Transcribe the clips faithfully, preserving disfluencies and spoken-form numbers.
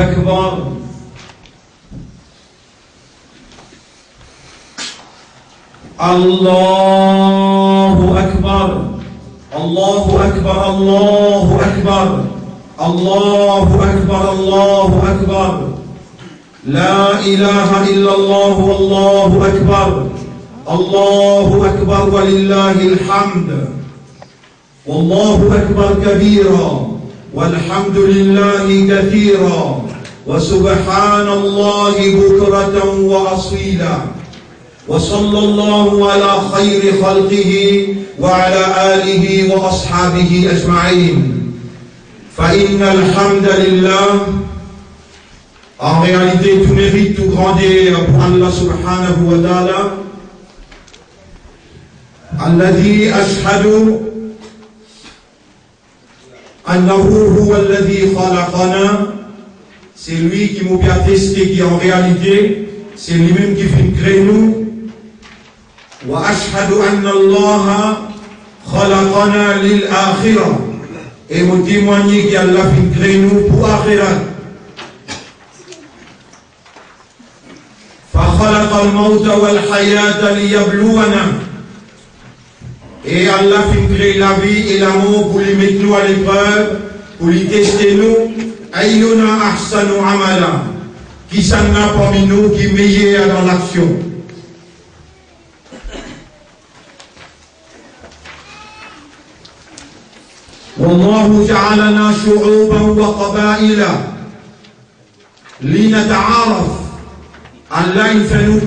أكبر. الله أكبر. الله أكبر، الله أكبر. الله أكبر، الله أكبر. لا إله إلا الله، والله أكبر. الله أكبر ولله الحمد. والله أكبر كبيرا، والحمد لله كثيرا، وسبحان الله بكرة وأصيلا. وصلى الله على خير خلقه وعلى آله وأصحابه أجمعين. فإن الحمد لله. An realite, tou merit, tou grander pou Allah subhanahu wa ta'ala. الذي أشهد أنه هو الذي خلقنا. Se li ki mo pe ateste ki an realite, se limem ki finn kree nou. وأشهد أن الله خلقنا للآخرة. E mo temwagne ki Allah finn kree nou pou axirat. فخلق الموت والحياة ليبلونا. E Allah finn kree lavi e lamor pou li met nou a leprev, pou li teste nou, أينا أحسن عملا. Kisannla parmi nou ki meyer dan laksion? والله جعلنا شعوبا وقبائل لنتعارف. Allah inn fer nou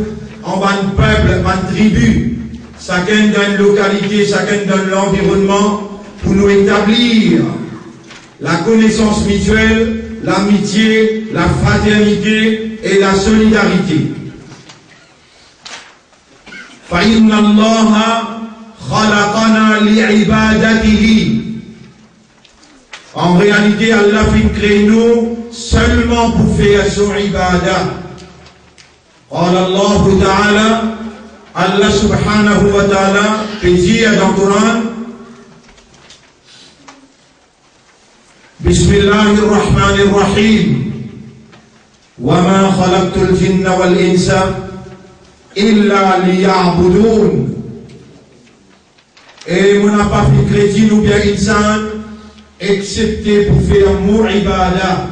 an bann pep, bann tribi, sakenn dan enn lokalite, sakenn dan enn lanvironnman, pou nou etablir lakonesans mitiel, lamitie, lafraternite e lasolidarite. فإن الله خلقنا لعبادته. An realite, Allah finn kree nou selman pou fer so ibada. قال الله تعالى, Allah subhanahu wa ta'ala pe dir dan Koran, بسم الله الرحمن الرحيم. وما خلقت الجن والإنس إلا ليعبدون. E mo napa finn kree djinn oubien insan, exepte pou fer mo ibada.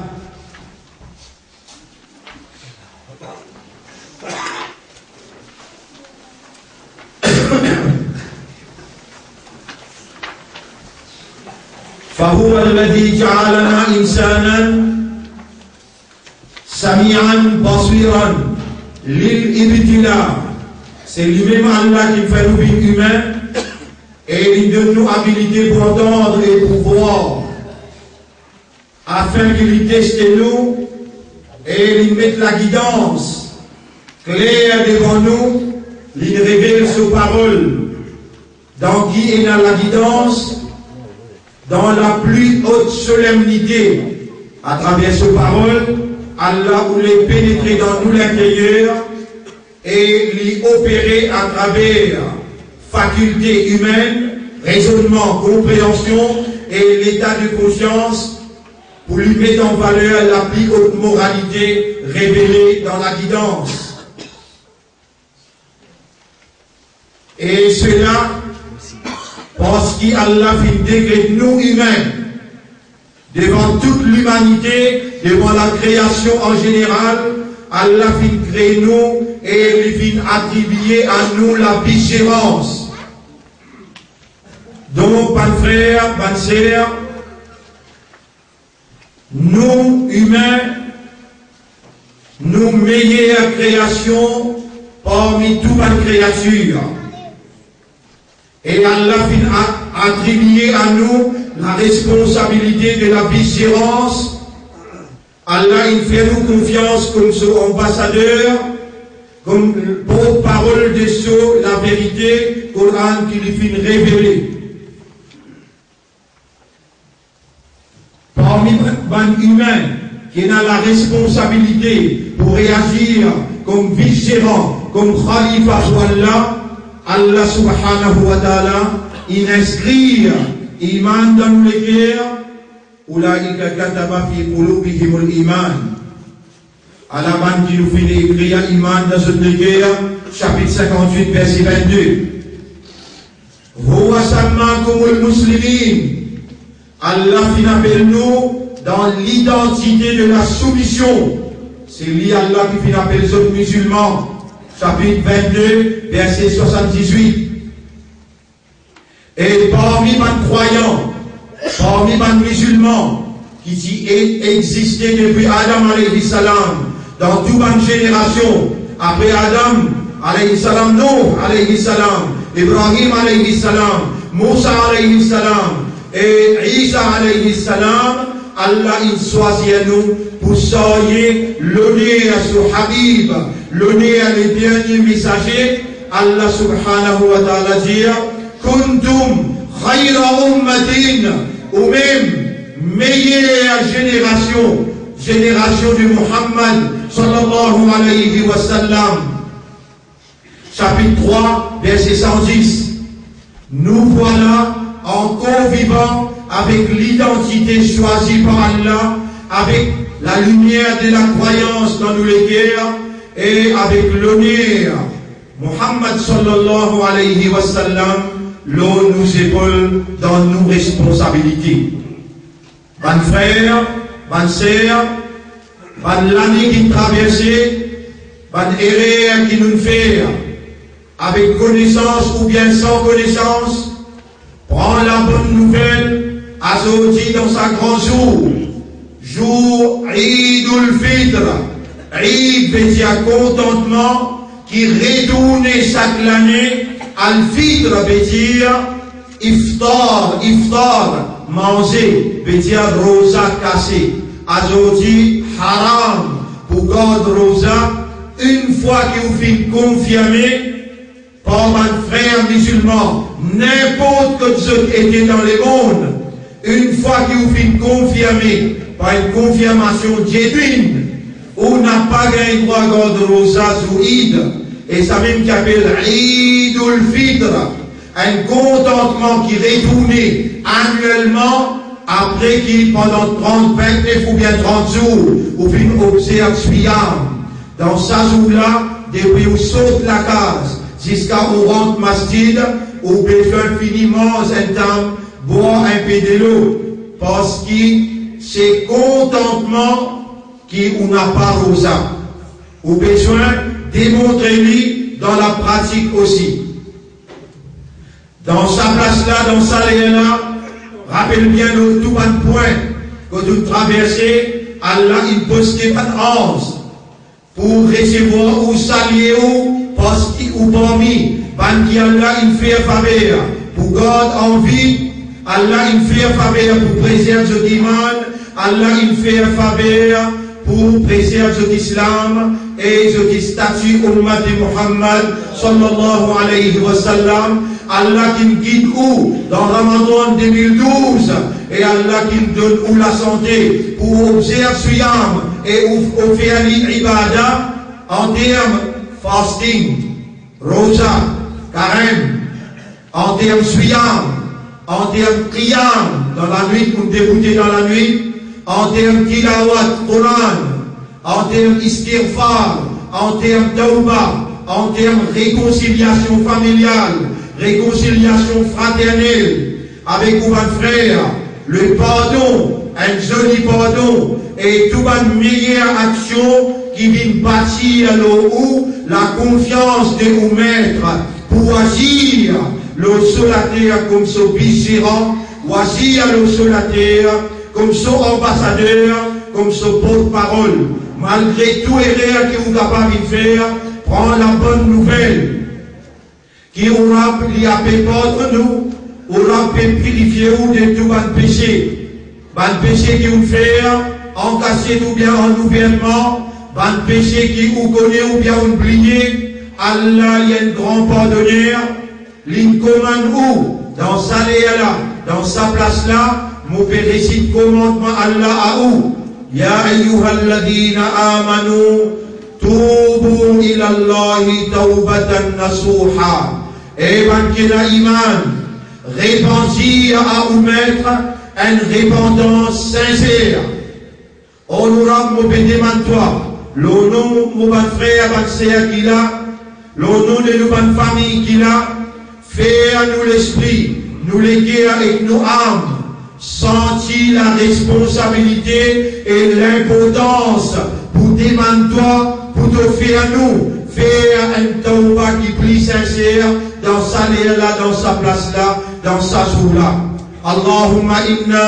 فهو الذي جعلنا إنسانا سميعا بصيرا للابتلاء. Se limem Allah ki fer nou vinn imin e li donn nou abilite pou antann e pou vwar, afin ki li teste nou e li met lagidans kler devan nou, li revel so parol, dan ki ena lagidans dan la pli ot solemnite. Atraver so parol, Allah oule penetre dan nou linteryer e li opere atraver fakilte imin, rezonnman, konpreansion e leta de konsians, pou li met an valer la pli ot moralite revele dan lagidans. E sela, parski Allah finn dekret nou imin, devan tou limanite, devan lakreasion an zeneral, Allah finn kree nou e li finn atribie a nou laviserans. Donk, bann frer, bann ser, nou imin, nou meyer kreasion parmi tou bann kreatir. E Allah finn a-, atribie a nou laresponsabilite de laviserans. Allah inn fer nou konfians kom so anbasader, kom portparol de so laverite, Koran ki li finn revele. Parmi bann imin ki ena laresponsabilite pou reazir kom vizeran, kom khalifa pou Allah, Allah subhanahu wa ta'ala inn inskrir iman dan nou leker, أولئك كتب في قلوبهم الإيمان. Ala bann ki nou finn ekrir iman dan zot leker, sapit sinkant-wit, verse vennde. Huwa sammakumul muslimin. Allah finn apel nou dan lidantite de la soumision. Se li Allah ki finn apel zot mizilman. Sapit vennde, verse swasann-diz-wit. E parmi bann krwayan, parmi bann mizilman ki ti e-, existe depi Adam alayhi salam, dan tou bann zenerasion, apre Adam alayhi salam, Nouh alayhi salam, Ibrahim alayhi salam, Mousa alayhi salam, e Isa alayhi salam, Allah inn swazir nou pou sarye loner so Habib, loner le dernier messager. Allah subhanahu wa ta'ala dir, kuntum khayra ummatin, ou mem meyer zenerasion, zenerasion de Muhammad sallallahu alayhi wa sallam. Sapit trwa, verse san dis. Nous voilà encore vivants avec l'identité choisie par Allah, avec la lumière de la croyance dans nos cœurs et avec l'honneur Muhammad sallallahu alayhi wa sallam lor nou zepol dan nou responsabilite. Bann frer, bann ser, bann lane ki traverse, bann erer ki nou fer, avek konesans oubien san konesans, pran labonn nouvel, azordi dan sa gran zour, zour Eidoul Fitr. Eid ve dir kontantman ki retourne sak lane, Al-Fitr ve dir iftar, iftar, manze, ve dir roza kase. Azordi haram pou gard roza, enn fwa ki ou finn konfirme par bann frer mizilman, ninport kot zot ete dan lemond, enn fwa ki ou finn konfirme par enn konfirmasion genuine, ou napa gagn drwa gard roza zour Eid, e samem ki apel Eidoul Fitr, enn kontantman ki retourne anielman apre ki pandan trant, vintnef oubien trant zour, ou finn obzerv siyam. Dan sa zour la, depi ou sort lakaz ziska ou rant masjid, ou bizin fini manz enn tam, bwar enpe delo, parski se kontantman ki ou napa roza. Ou bizin demontre li dan lapratik osi. Dan sa plas la, dan sa ler la, rapel bien lor tou bann pwin kot ou traverse, Allah inn poste bann anz pou resevwar ou, salye ou, parski ou parmi bann ki Allah inn fer faver pou gard an vi, Allah inn fer faver pou prezerv zot iman, Allah inn fer faver pou prezerv zot islam e zot stati ummat Muhammad sallallahu alayhi wa sallam. Allah ki'nn gid ou dan Ramadan de mil douz, e Allah ki'nn donn ou lasante pou obzerv siyam e ou ofer li ibada an term fasting, roza, karem, an term siyam, an term qiyam, dan lanwit, pou deboute dan lanwit, an term tilawat Koran, an term istighfar, an term tawba, an term rekonsiliasion familial, rekonsiliasion fraternel avek ou bann frer, le pardon, enn zoli pardon, e tou bann meyer aksion ki vinn batir lor ou lakonfians de ou met, pou azir lor so later kom so visgeran, ou azir lor so later kom so anbasader, kom so portparol. Malgre tou erer ki ou kapav inn fer, pran labonn nouvel ki ou Rab li ape pardonn ou, ou Rab pe pirifie ou de tou bann pese. Bann pese ki ou fer, an kasiet oubien an ouvertman, bann pese ki ou kone oubien ou bliye, Allah li enn gran pardoner, li'nn komann ou, dan sa ler la, dan sa plas la, mo pe resit komandman Allah a ou, ya ayyuhalladhina amanu, tubu ilallahi tawbatan nasuha. E bann ki ena iman, repanti a ou met enn repantans sinser. Onorab, mo pe demann twa, Lor nom mo bann frer, bann ser ki la, lor nom de nou bann fami ki la, fer nou lespri, nou leker ek nou am santi laresponsabilite e linportans pou demann twa pou to fer nou fer enn tawba ki pli sinser dan sa ler la, dan sa plas la, dan sa zour la. Allahumma inna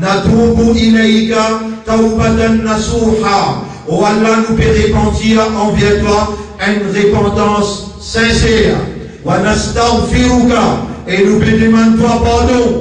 natubu ilayka tawbatan nasuha. O Allah, nou pe repantir anver twa enn repantans sinser. Wa nastaghfiruka, e nou pe demann twa pardon.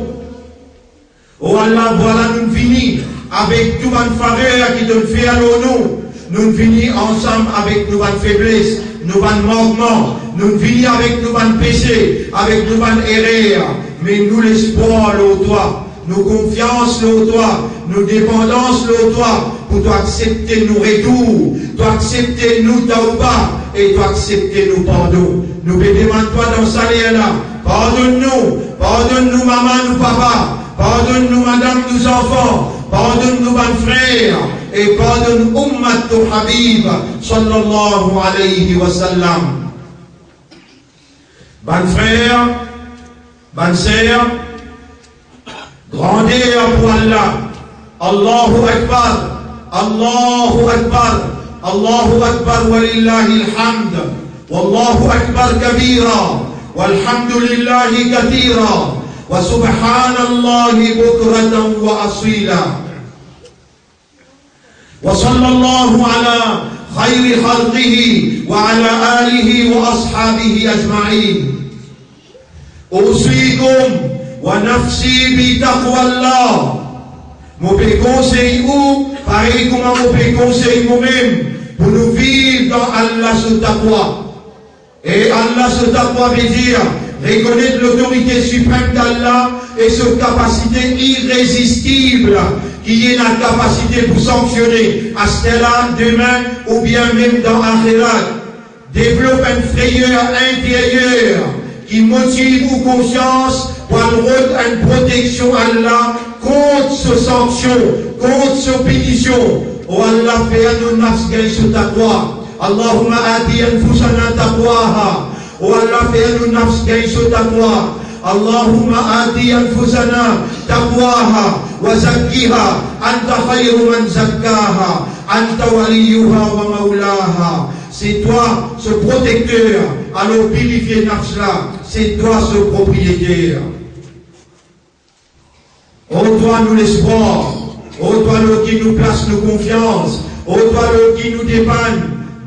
O Allah, vwala nou vini avek tou bann faver ki to fer lor nou. Nou vini ansam avek nou bann febles, nou bann mankman, nou vini avek nou bann pese, avek nou bann erer, me nou lespwar lor twa, nou konfians lor twa, nou depandans lor twa, pou to aksepte nou retour, to aksepte nou tawba e to aksepte nou pardon. Nou pe demann twa dan sa ler la, pardonn nou, pardonn nou mama, nou papa, pardonn nou madam, nou zanfan, pardonn nou bann frer e pardonn ummat to Habib, sallallahu alayhi wa sallam. Bann frer, bann ser, grander pou Allah. Allahu Akbar, Allahu Akbar, Allahu Akbar, walillahil hamd. Wallahu Akbar kabira, walhamdulillahi kathira, wa subhanallahi bukratan wa asila. Wa sallallahu ala khayri khalqihi wa ala alihi wa ashabihi ajma'in. Usikum wa nafsi bi taqwallah. Mo pe konsey ou, parey kouma mo pe konsey momem, pou nou viv dan Allah so taqwa. E Allah so taqwa vedir rekonet lotorite siprem d'Allah e so kapasite irezistib, ki ena kapasite pou sanksione aster la, demin, oubien mem dan axirat. Devlop enn freyer interyer ki motiv ou konsians pou al rod enn proteksion Allah kont so sanksion, kont so pinision. O Allah, fer nou nafs gagn so taqwa. Allahumma ati anfusana taqwaha. O Allah, fer nou nafs gagn so taqwa. Allahumma ati anfusana taqwaha wa zakkiha anta khayru man zakkaha anta waliyuha wa maulaha. Se twa so protekter, alor pirifie nafs la, se twa so propriyeter. O twa nou lespwar, o twa lor ki nou plas nou konfians, o twa lor ki nou depann,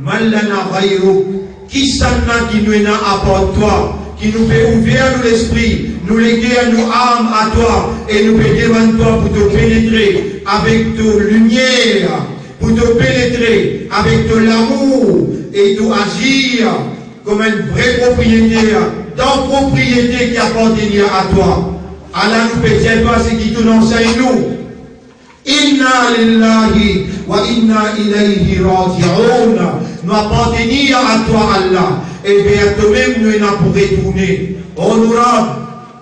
man lana ghayruk, kisannla ki nou ena apar twa, ki nou pe ouver nou lespri, nou leker, nou am a twa, e nou pe demann twa pou to penetre avek to limier, pou to penetre avek to lamour e to azir kouma enn vre propriyeter dan propriete ki apartenir a twa. Ala nou pe dir twa seki to ansegn nou. Inna lillahi wa inna ilayhi raji'un. Nou apartenir a twa, Allah, e ver tomem nou ena pou retourne. O nou Rab,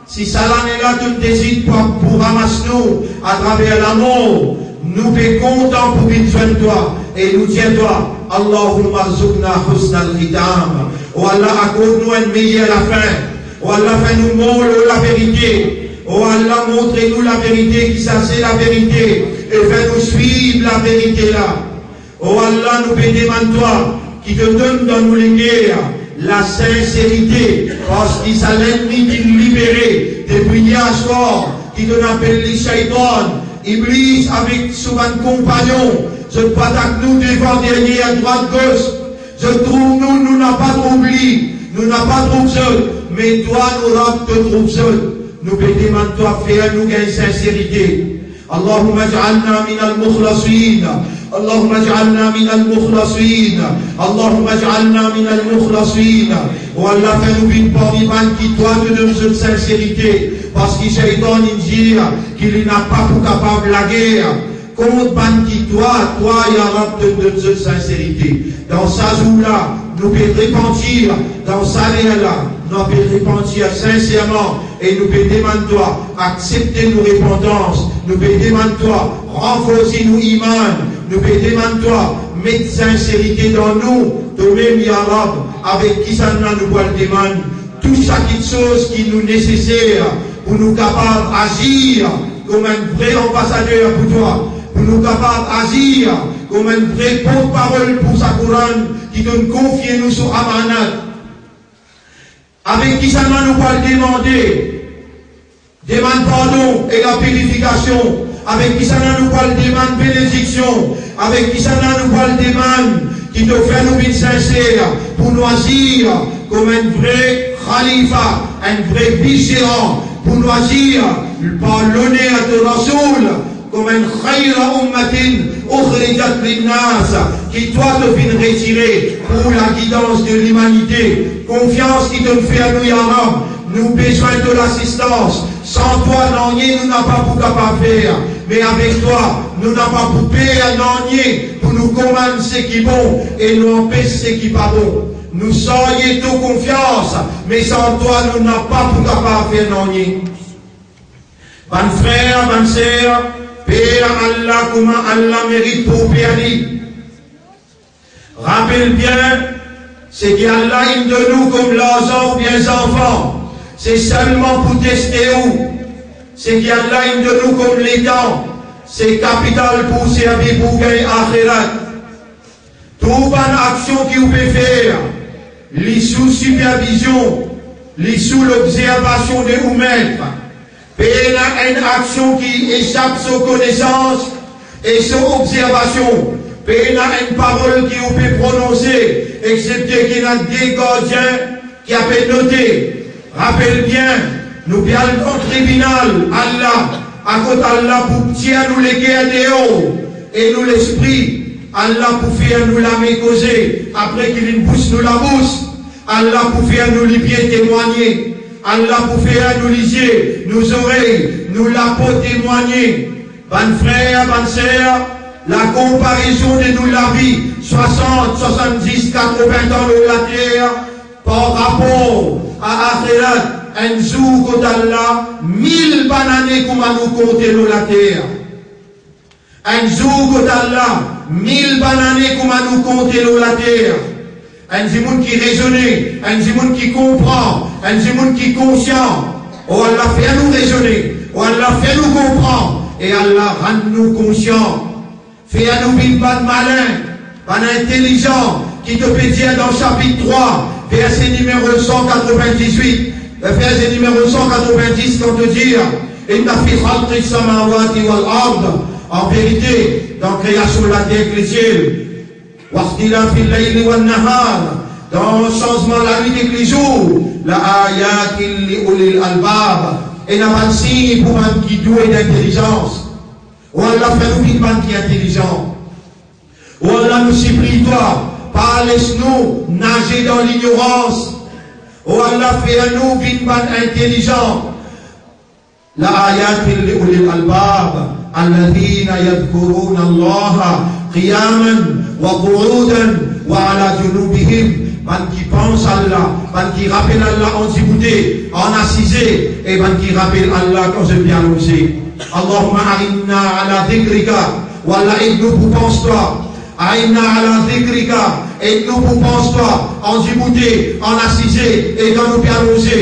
si sa lane la to'nn deside pou, pou ramas nou atraver lamor, nou pe kontan pou vinn zwenn twa e nou dir twa, Allahumma rzuqna husnal khitam. O Allah, akord nou enn meyer lafin. O Allah, fer nou mor lor laverite. O Allah, montre nou laverite, ki sa se laverite, e fer nou swiv laverite la. O Allah, nou pe demann twa ki to donn dan nou leker lasinserite, parski sa lennmi ki libere depi yer swar, ki to'nn apel li Shaytan, Iblis avek so bann konpagnon, zot pou atak nou devan, deryer, drwat, gos. Zot trouv nou, nou napa trouv li, nou napa trouv zot, me twa, nou Rab, to trouv zot. Nou pe demann twa fer nou gagn sinserite. Allahumma ij'alna minal mukhlasin. Allahumma ij'alna minal mukhlasin. Allahumma ij'alna minal mukhlasin. O Allah, fer nou vinn parmi bann ki twa to donn zot sinserite, parski Shaytan inn dir ki li napa pou kapav lager kont bann ki twa, twa, ya Rab, to donn zot sinserite. Dan sa zour la, nou pe repantir, dan sa ler la, nou pe repantir sinserman, e nou pe demann twa aksepte nou repantans, nou pe demann twa ranforsi nou iman, nou pe demann twa Met sinserite dan nou, tomem, ya Rab, avek kisannla nou pou al demann tou sa kiksoz ki nou neseser pou nou kapav azir kouma enn vre anbasader pou twa, pou nou kapav azir kouma enn vre portparol pou sa Koran ki to'nn konfie nou so amanat. Avek kisannla nou pou al demande, demann pardon e lapirifikasion? Avek kisannla nou pou al demann benediksion? Avek kisannla nou pou al demann ki to fer nou vinn sinser, pou nou azir kouma enn vre khalifa, enn vre viseran, pou nou azir par loner to Rasoul, kouma enn khayra ummatin ukhrijat linnas, ki twa to finn retire pou lagidans de limanite. Konfians ki to'nn fer nou, ya Rab, nou bezwin to lasistans. San twa, nanye nou napa pou kapav fer, me avek twa, nou napa pou per nanye pou nou komann seki bon e nou anpes seki pa bon. Nou sarye to konfians, me san twa, nou napa pou kapav fer nanye. Bann frer, bann ser, per Allah kouma Allah merit pou per li. Rapel bien, seki Allah inn donn ou kom larzan oubien zanfan, se selman pou teste ou. Seki Allah inn donn ou kom letan, se kapital pou servi pou gagn axirat. Tou bann aksion ki ou pe fer, li sou sipervizion, li sou lobzervasion de ou met. Pena enn aksion ki esap so konesans e so obzervasion. Pena enn parol ki ou pe prononse, exepte ki ena de gardien ki ape note. Rapel bien, nou pe al dan tribinal Allah, akot Allah pou tir nou leker deor e nou lespri. Allah pou fer nou lame koze apre ki linn bous nou labous. Allah pou fer nou lipie temwagne. Allah pou fer nou lizie, nou zorey, nou lapo temwagne. Bann frer, bann ser, lakonparezon de nou lavi, swasant, swasanndis, katrovin an lor later, par rapor a axirat, enn zour kot Allah, mil bann ane kouma nou konte lor later. Enn zour kot Allah, mil bann ane kouma nou konte lor later. Enn dimoun ki rezone, enn dimoun ki konpran, enn dimoun ki konsian. O Allah, fer nou rezone. O Allah, fer nou konpran. E Allah, rann nou konsian. Fer nou vinn bann malin, bann intelizan, ki to pe dir dan sapit trwa, verse nimero san katrovin-diz-wit, verse nimero san katrovin-dis, kan to dir, "Inna fi khalqis samawati wal ard", an verite, dan kreasion later ek lesiel, "wa ikhtilafil layli wan nahar", dan sanzman lanwit ek lezour, "la ayatin li ulil albab", ena bann sign pou bann ki doue d'intelizans. O Allah, fer nou vinn bann ki intelizan. O Allah, nou sipliy twa, pa les nou naze dan lignorans. O Allah, fer nou vinn bann intelizan. "La ayatin li ulil albab, alladhina yadhkuruna Allaha qiyaman wa qu'udan wa ala junubihim", bann ki pans Allah, bann ki rapel Allah an diboute, an asize, e bann ki rapel Allah kan zot pe alonze. Allahumma a'inna ala dhikrika, o Allah, ed nou pou pans twa. A'inna ala dhikrika, ed nou pou pans twa, an diboute, an asize, e kan nou pe alonze.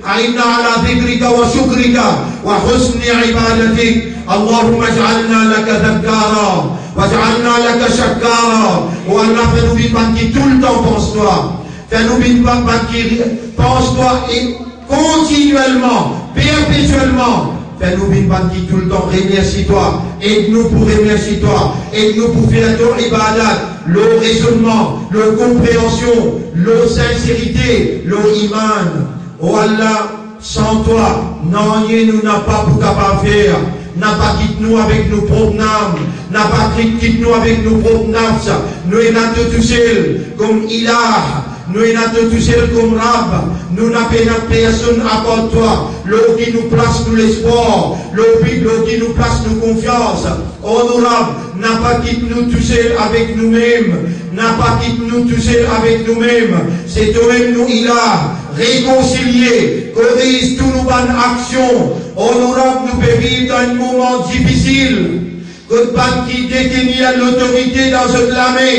A'inna ala dhikrika wa shukrika wa husni ibadatik. Allahumma ij'alna laka dhakkara, waj'alna laka shakkara. O Allah, fer nou vinn bann ki toultan pans twa. Fer nou vinn bann, bann ki pans twa e kontinielman, perpetielman. Fer nou vinn bann ki toultan remersi twa. Ed nou pou remersi twa. Ed nou pou fer to ibadat lor rezonnman, lor konpreansion, lor sinserite, lor iman. O Allah, san twa, nanye nou napa pou kapav fer. Napa kit nou avek nou prop nam, napa kit, kit nou avek nou prop nafs. Nou ena to tousel kom Ilah, nou ena to tousel kom Rab, nou napa ena personn apar twa. Lor ki nou plas nou lespwar, lor ki, lor ki nou plas nou konfians. O nou Rab, napa kit nou tousel avek noumem, napa kit nou tousel avek noumem. Se tomem nou Ilah, rekonsilie, koriz tou nou bann aksion. O nou Rab, nou pe viv dan enn moman difisil. Kot bann ki detenir lotorite dan zot lame,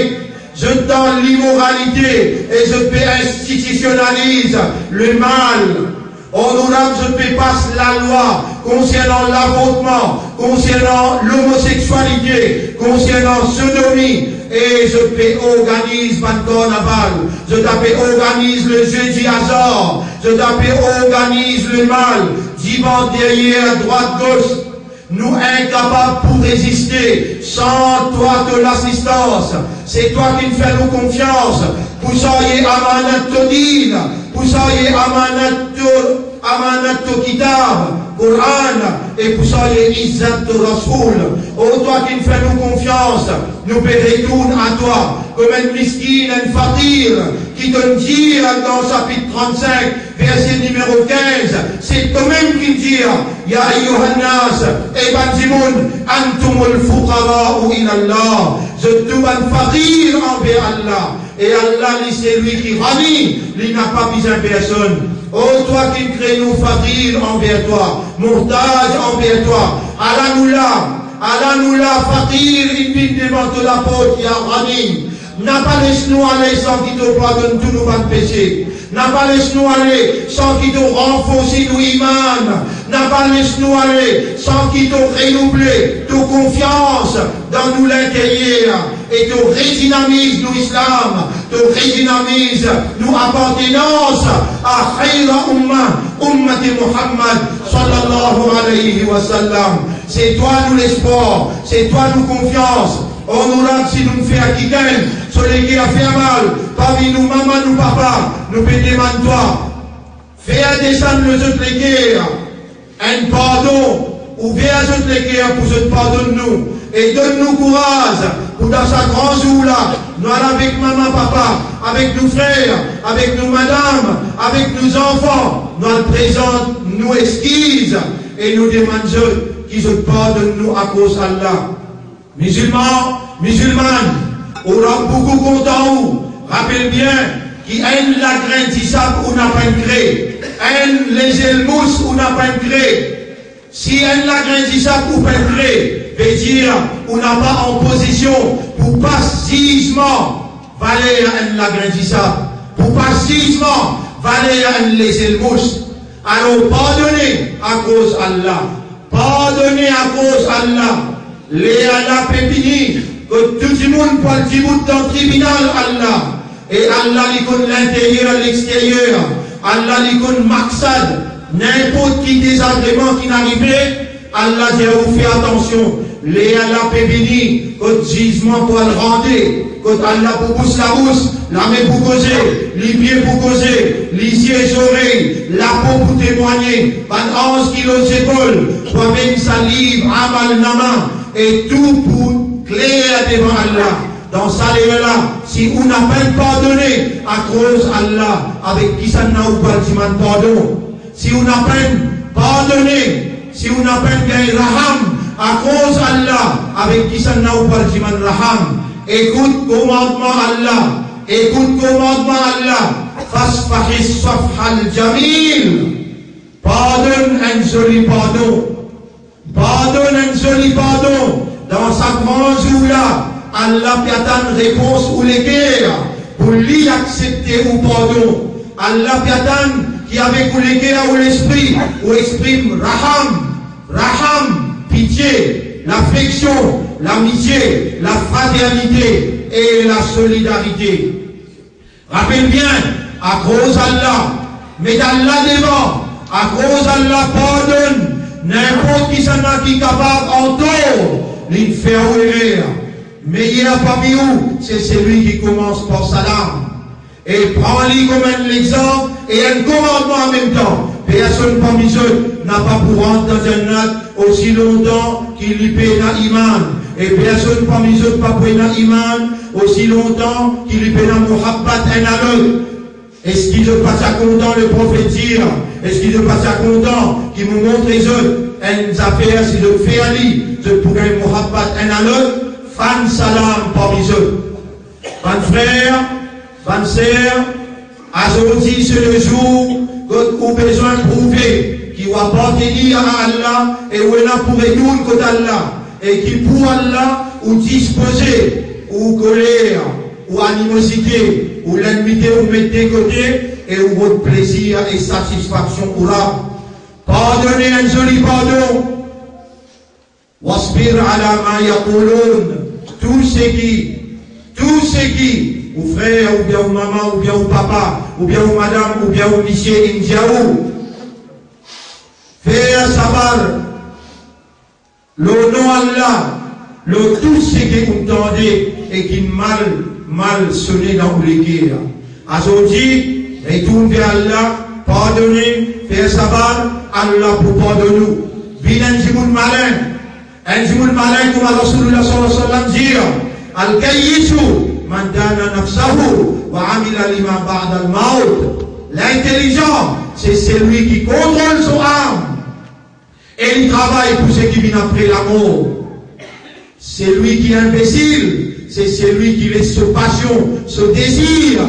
zot dan limoralite e zot pe institisionaliz lemal. Onorab, zot pe pas lalwa konsernan lavortman, konsernan lomosekswalite, konsernan sodomi, e zot pe organiz bann karnaval, zot ape organiz le jeu du hasard, zot ape organiz lemal divan deryer, drwat, gos. Nou inkapab pou reziste san twa, to lasistans. Se twa ki'nn fer nou konfians pou sarye amanat to din, pou sarye amanat to, amanat to kitab, Koran, e pou sarye izzat to Rasoul. O twa ki'nn fer nou konfians, nou pe retourn a twa kouma enn miskin, enn fakir, ki to'nn dir dan sapit trannsink, verse nimero kinz, se tomem ki dir, ya ayyuhan nas, e bann dimoun, antumul fuqara'u ilallah, zot tou bann fakir anver Allah, e Allah li selwi ki ghani, li napa bizin personn. O twa ki kre nou fakir anver twa, mohtaz anver twa, ala nou la, ala nou la, fakir, inn vinn devan to laport, ya ghani. Napa les nou ale san ki to pardonn tou nou bann pese. Napa les nou ale san ki to ranforse nou iman. Napa les nou ale san ki to renouble to konfians dan nou linteryer e to redinamiz nou islam, to redinamiz nou apartenans a khayra ummah, ummati Muhammad sallallahu alayhi wa sallam. Se twa nou lespwar, se twa nou konfians. Onorab, si nou fer kikenn so leker fer mal, parmi nou mama, nou papa, nou pe demann twa, fer desann lor zot leker enn pardon, ouver zot leker pou zot pardonn nou, e donn nou kouraz pou dan sa gran zour la, nou al avek mama, papa, avek nou frer, avek nou madam, avek nou zanfan, nou al prezant nou exkiz e nou demann zot ki zot pardonn nou akoz Allah. Mizilman, mizilmann, ou rant boukou kontan ou. Rapel bien ki enn lagrin disab ou napa enn kre, enn lezel mous ou napa enn kre. Si enn lagrin disab ou pa enn kre, vedir ou napa an pozision pou pas zizman valer enn lagrin disab, pou pas zizman valer enn lezel mous. Alor, pardone akoz Allah. Pardone akoz Allah. Ler Allah pe vini, kot tou dimoun pou al dibout dan tribinal Allah. E Allah li konn linteryer, lexteryer. Allah li konn maksad. Ninport ki dezagreman ki'nn arive, Allah dir ou fer atansion. Ler Allah pe vini, kot zizman pou al rande, kot Allah pou bous labous, lame pou koze, lipie pou koze, lizie, zorey, lapo pou temwagne, bann anz ki lor zepol pou amenn sa liv Amalnama, e tou pou kler devan Allah. Dan sa ler la, si ou napa enn pardone akoz Allah, avek kisannla ou pou al dimann pardon? Si ou napa enn pardone, si ou napa enn gagn raham akoz Allah, avek kisannla ou pou al dimann raham? Ekout komandman Allah, ekout komandman Allah, fasfahis safhal jamil. Pardonn enn zoli pardon. Pardonn enn zoli pardon. Dan sa gran zour la, Allah pe atann repons ou leker pou li aksepte ou pardon. Allah pe atann ki avek ou leker, ou lespri, ou exprim raham, raham, pitie, lafeksion, lamitie, lafraternite e lasolidarite. Rapel bien, akoz Allah, met Allah devan, akoz Allah pardonn ninport kisannla ki kapav antor li fer ou erer. Meyer parmi ou, se selwi ki koumans par salam. E pran li kom enn lexanp e enn komandman anmemtan. Personn parmi zot napa pou rant dan Jannat osi lontan ki li pena iman. E personn parmi zot pa pou ena iman osi lontan ki li pena mouhabbat enn a lot. Eski zot pa ti a kontan, le profet dir, eski zot pa ti a kontan ki mo montre zot enn zafer, si zot fer li, zot pou gagn mouhabbat enn a lot? Fann salam parmi zot. Bann frer, bann ser, azordi se le zour kot ou bizin prouve ki ou apartenir a Allah e ou ena pou retourn kot Allah. E ki pou Allah ou dispoze ou koler, ou animozite, ou lenmite ou met de kote e ou rod plezir e satisfaksion ou Rab. Pardone, enn zoli pardon. Wasbir ala ma yaqulun. Tou seki, tou seki ou frer, oubien ou mama, oubien ou papa, oubien ou madam, oubien ou misie inn dir ou, fer sabar lor nom Allah, lor tou seki ou tande e ki mal, mal sone dan ou leker. Azordi, retourn ver Allah, pardone, fer sabar, Allah pou pardonn ou. Vinn enn dimoun malin. Enn dimoun malin, kouma Rasoulullah sallallahu alayhi wa sallam dir, "Al-kayyisu man dana nafsahu wa amila lima ba'dal mawt." Lintelizan, se selwi ki kontrol so am e li travay pou seki vinn apre lamor. Selwi ki inbesil, se selwi ki les so pasion, so dezir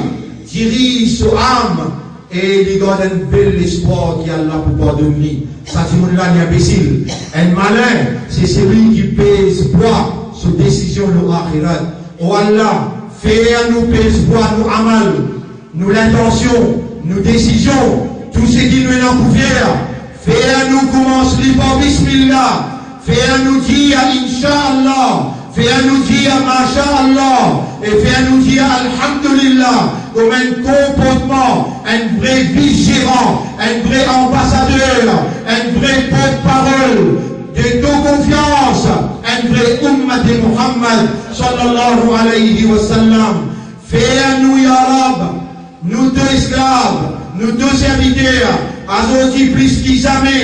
diriz so am e li gard enn bel lespwar ki Allah pou pardonn li. Sa dimoun la li inbesil. Enn malin, se selwi ki pez pwa so desizion lor axirat. O Allah, fer nou pez pwa nou amal, nou lintansion, nou desizion, tou seki nou ena pou fer, fer nou koumans li par bismillah, fer nou dir inshallah, fer nou dir mashallah, e fer nou dir alhamdulillah, kouma enn konportman enn vre vizeran, enn vre anbasader, enn vre portparol de to konfians, enn vre oummat de Muhammad sallallahu alayhi wa sallam. Fer nou, ya Rab, nou to esklav, nou to serviter, azordi plis ki zame,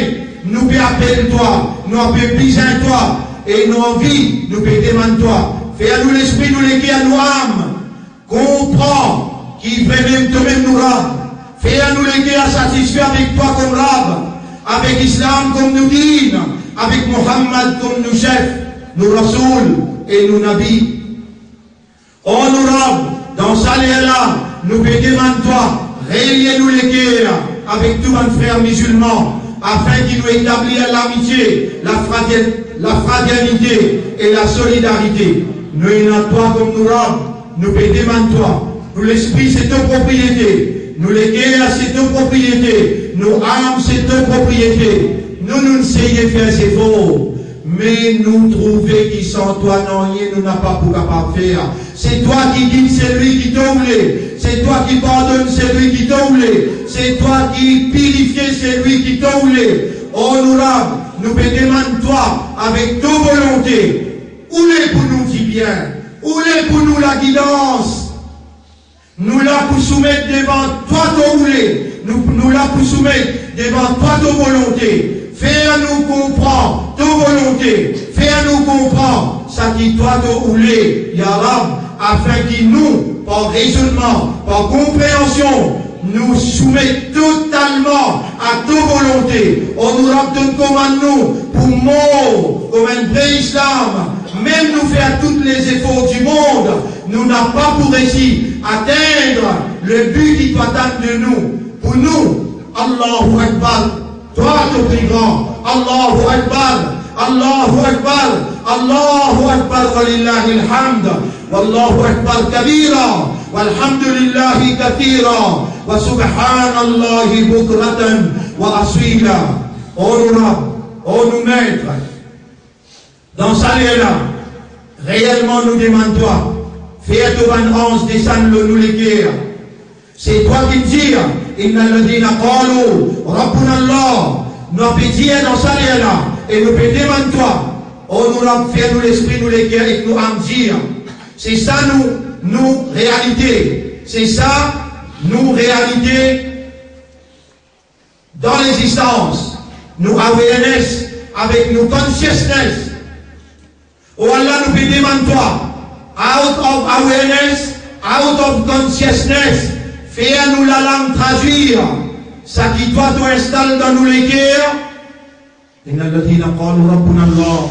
nou pe apel twa, nou pe bizin twa, e nou anvi, nou pe demann twa. Fer nou lespri, nou leker, nou am, konpran ki vremem tomem nou Rab. Fer nou leker satisfe avek twa kom Rab, avek Islam kom nou din, avek Muhammad kom nou sef, nou Rasoul e nou Nabi. O nou Rab, dan sa ler la, nou pe demann twa, relie nou leker avek tou bann frer mizilman, afin ki nou etablir lamitie, lafrater-, lafraternite e lasolidarite. Nou ena twa kom nou Rab, nou pe demann twa, nou lespri se to propriete, nou leker se to propriete, nou am se to propriete. Nou, nou seye fer zefor, me nou trouve ki san twa nanye nou napa pou kapav fer. Se twa ki gid selwi ki to oule, se twa ki pardonn selwi ki to oule, se twa ki pirifie selwi ki to oule. O nou Rab, nou pe demann twa avek to volonte, oule pou nou dibien, oule pou nou lagidans. Nou la pou soumet devan twa to oule, nou, nou la pou soumet devan twa to volonte. Fer nou konpran to volonte, fer nou konpran seki twa to oule, ya Rab, afin ki nou, par rezonnman, par konpreansion, nou soumet totalman a to volonte. O nou Rab, to'nn komann nou pou mor kouma enn vre Islam, mem nou fer tou lezefor dimond, nou napa pou resi atenn le bi ki to atann de nou. Pou nou, Allahu Akbar, twa to pli gran. Allahu Akbar, Allahu Akbar, Allahu Akbar, walillahil hamd. Wallahu Akbar kabira, walhamdulillahi kathira, wa subhanallahi bukratan wa asila. O nou Rab, o nou Met, dan sa ler la, reelman nou demann twa, fer to bann anz desann lor nou leker. Se twa ki dir, innal ladhina qalu rabbuna Allah. Nou pe dir dan sa ler la, e nou pe demann twa, o nou Rab, fer nou lespri, nou leker ek nou am dir, se sa nou, nou realite, se sa nou realite dan lexistans, nou awareness avek nou consciousness. O Allah, nou pe demann twa, out of awareness, out of consciousness, fer nou lalang tradwir seki twa to instal dan nou leker. Innal ladhina qalu rabbuna Allah.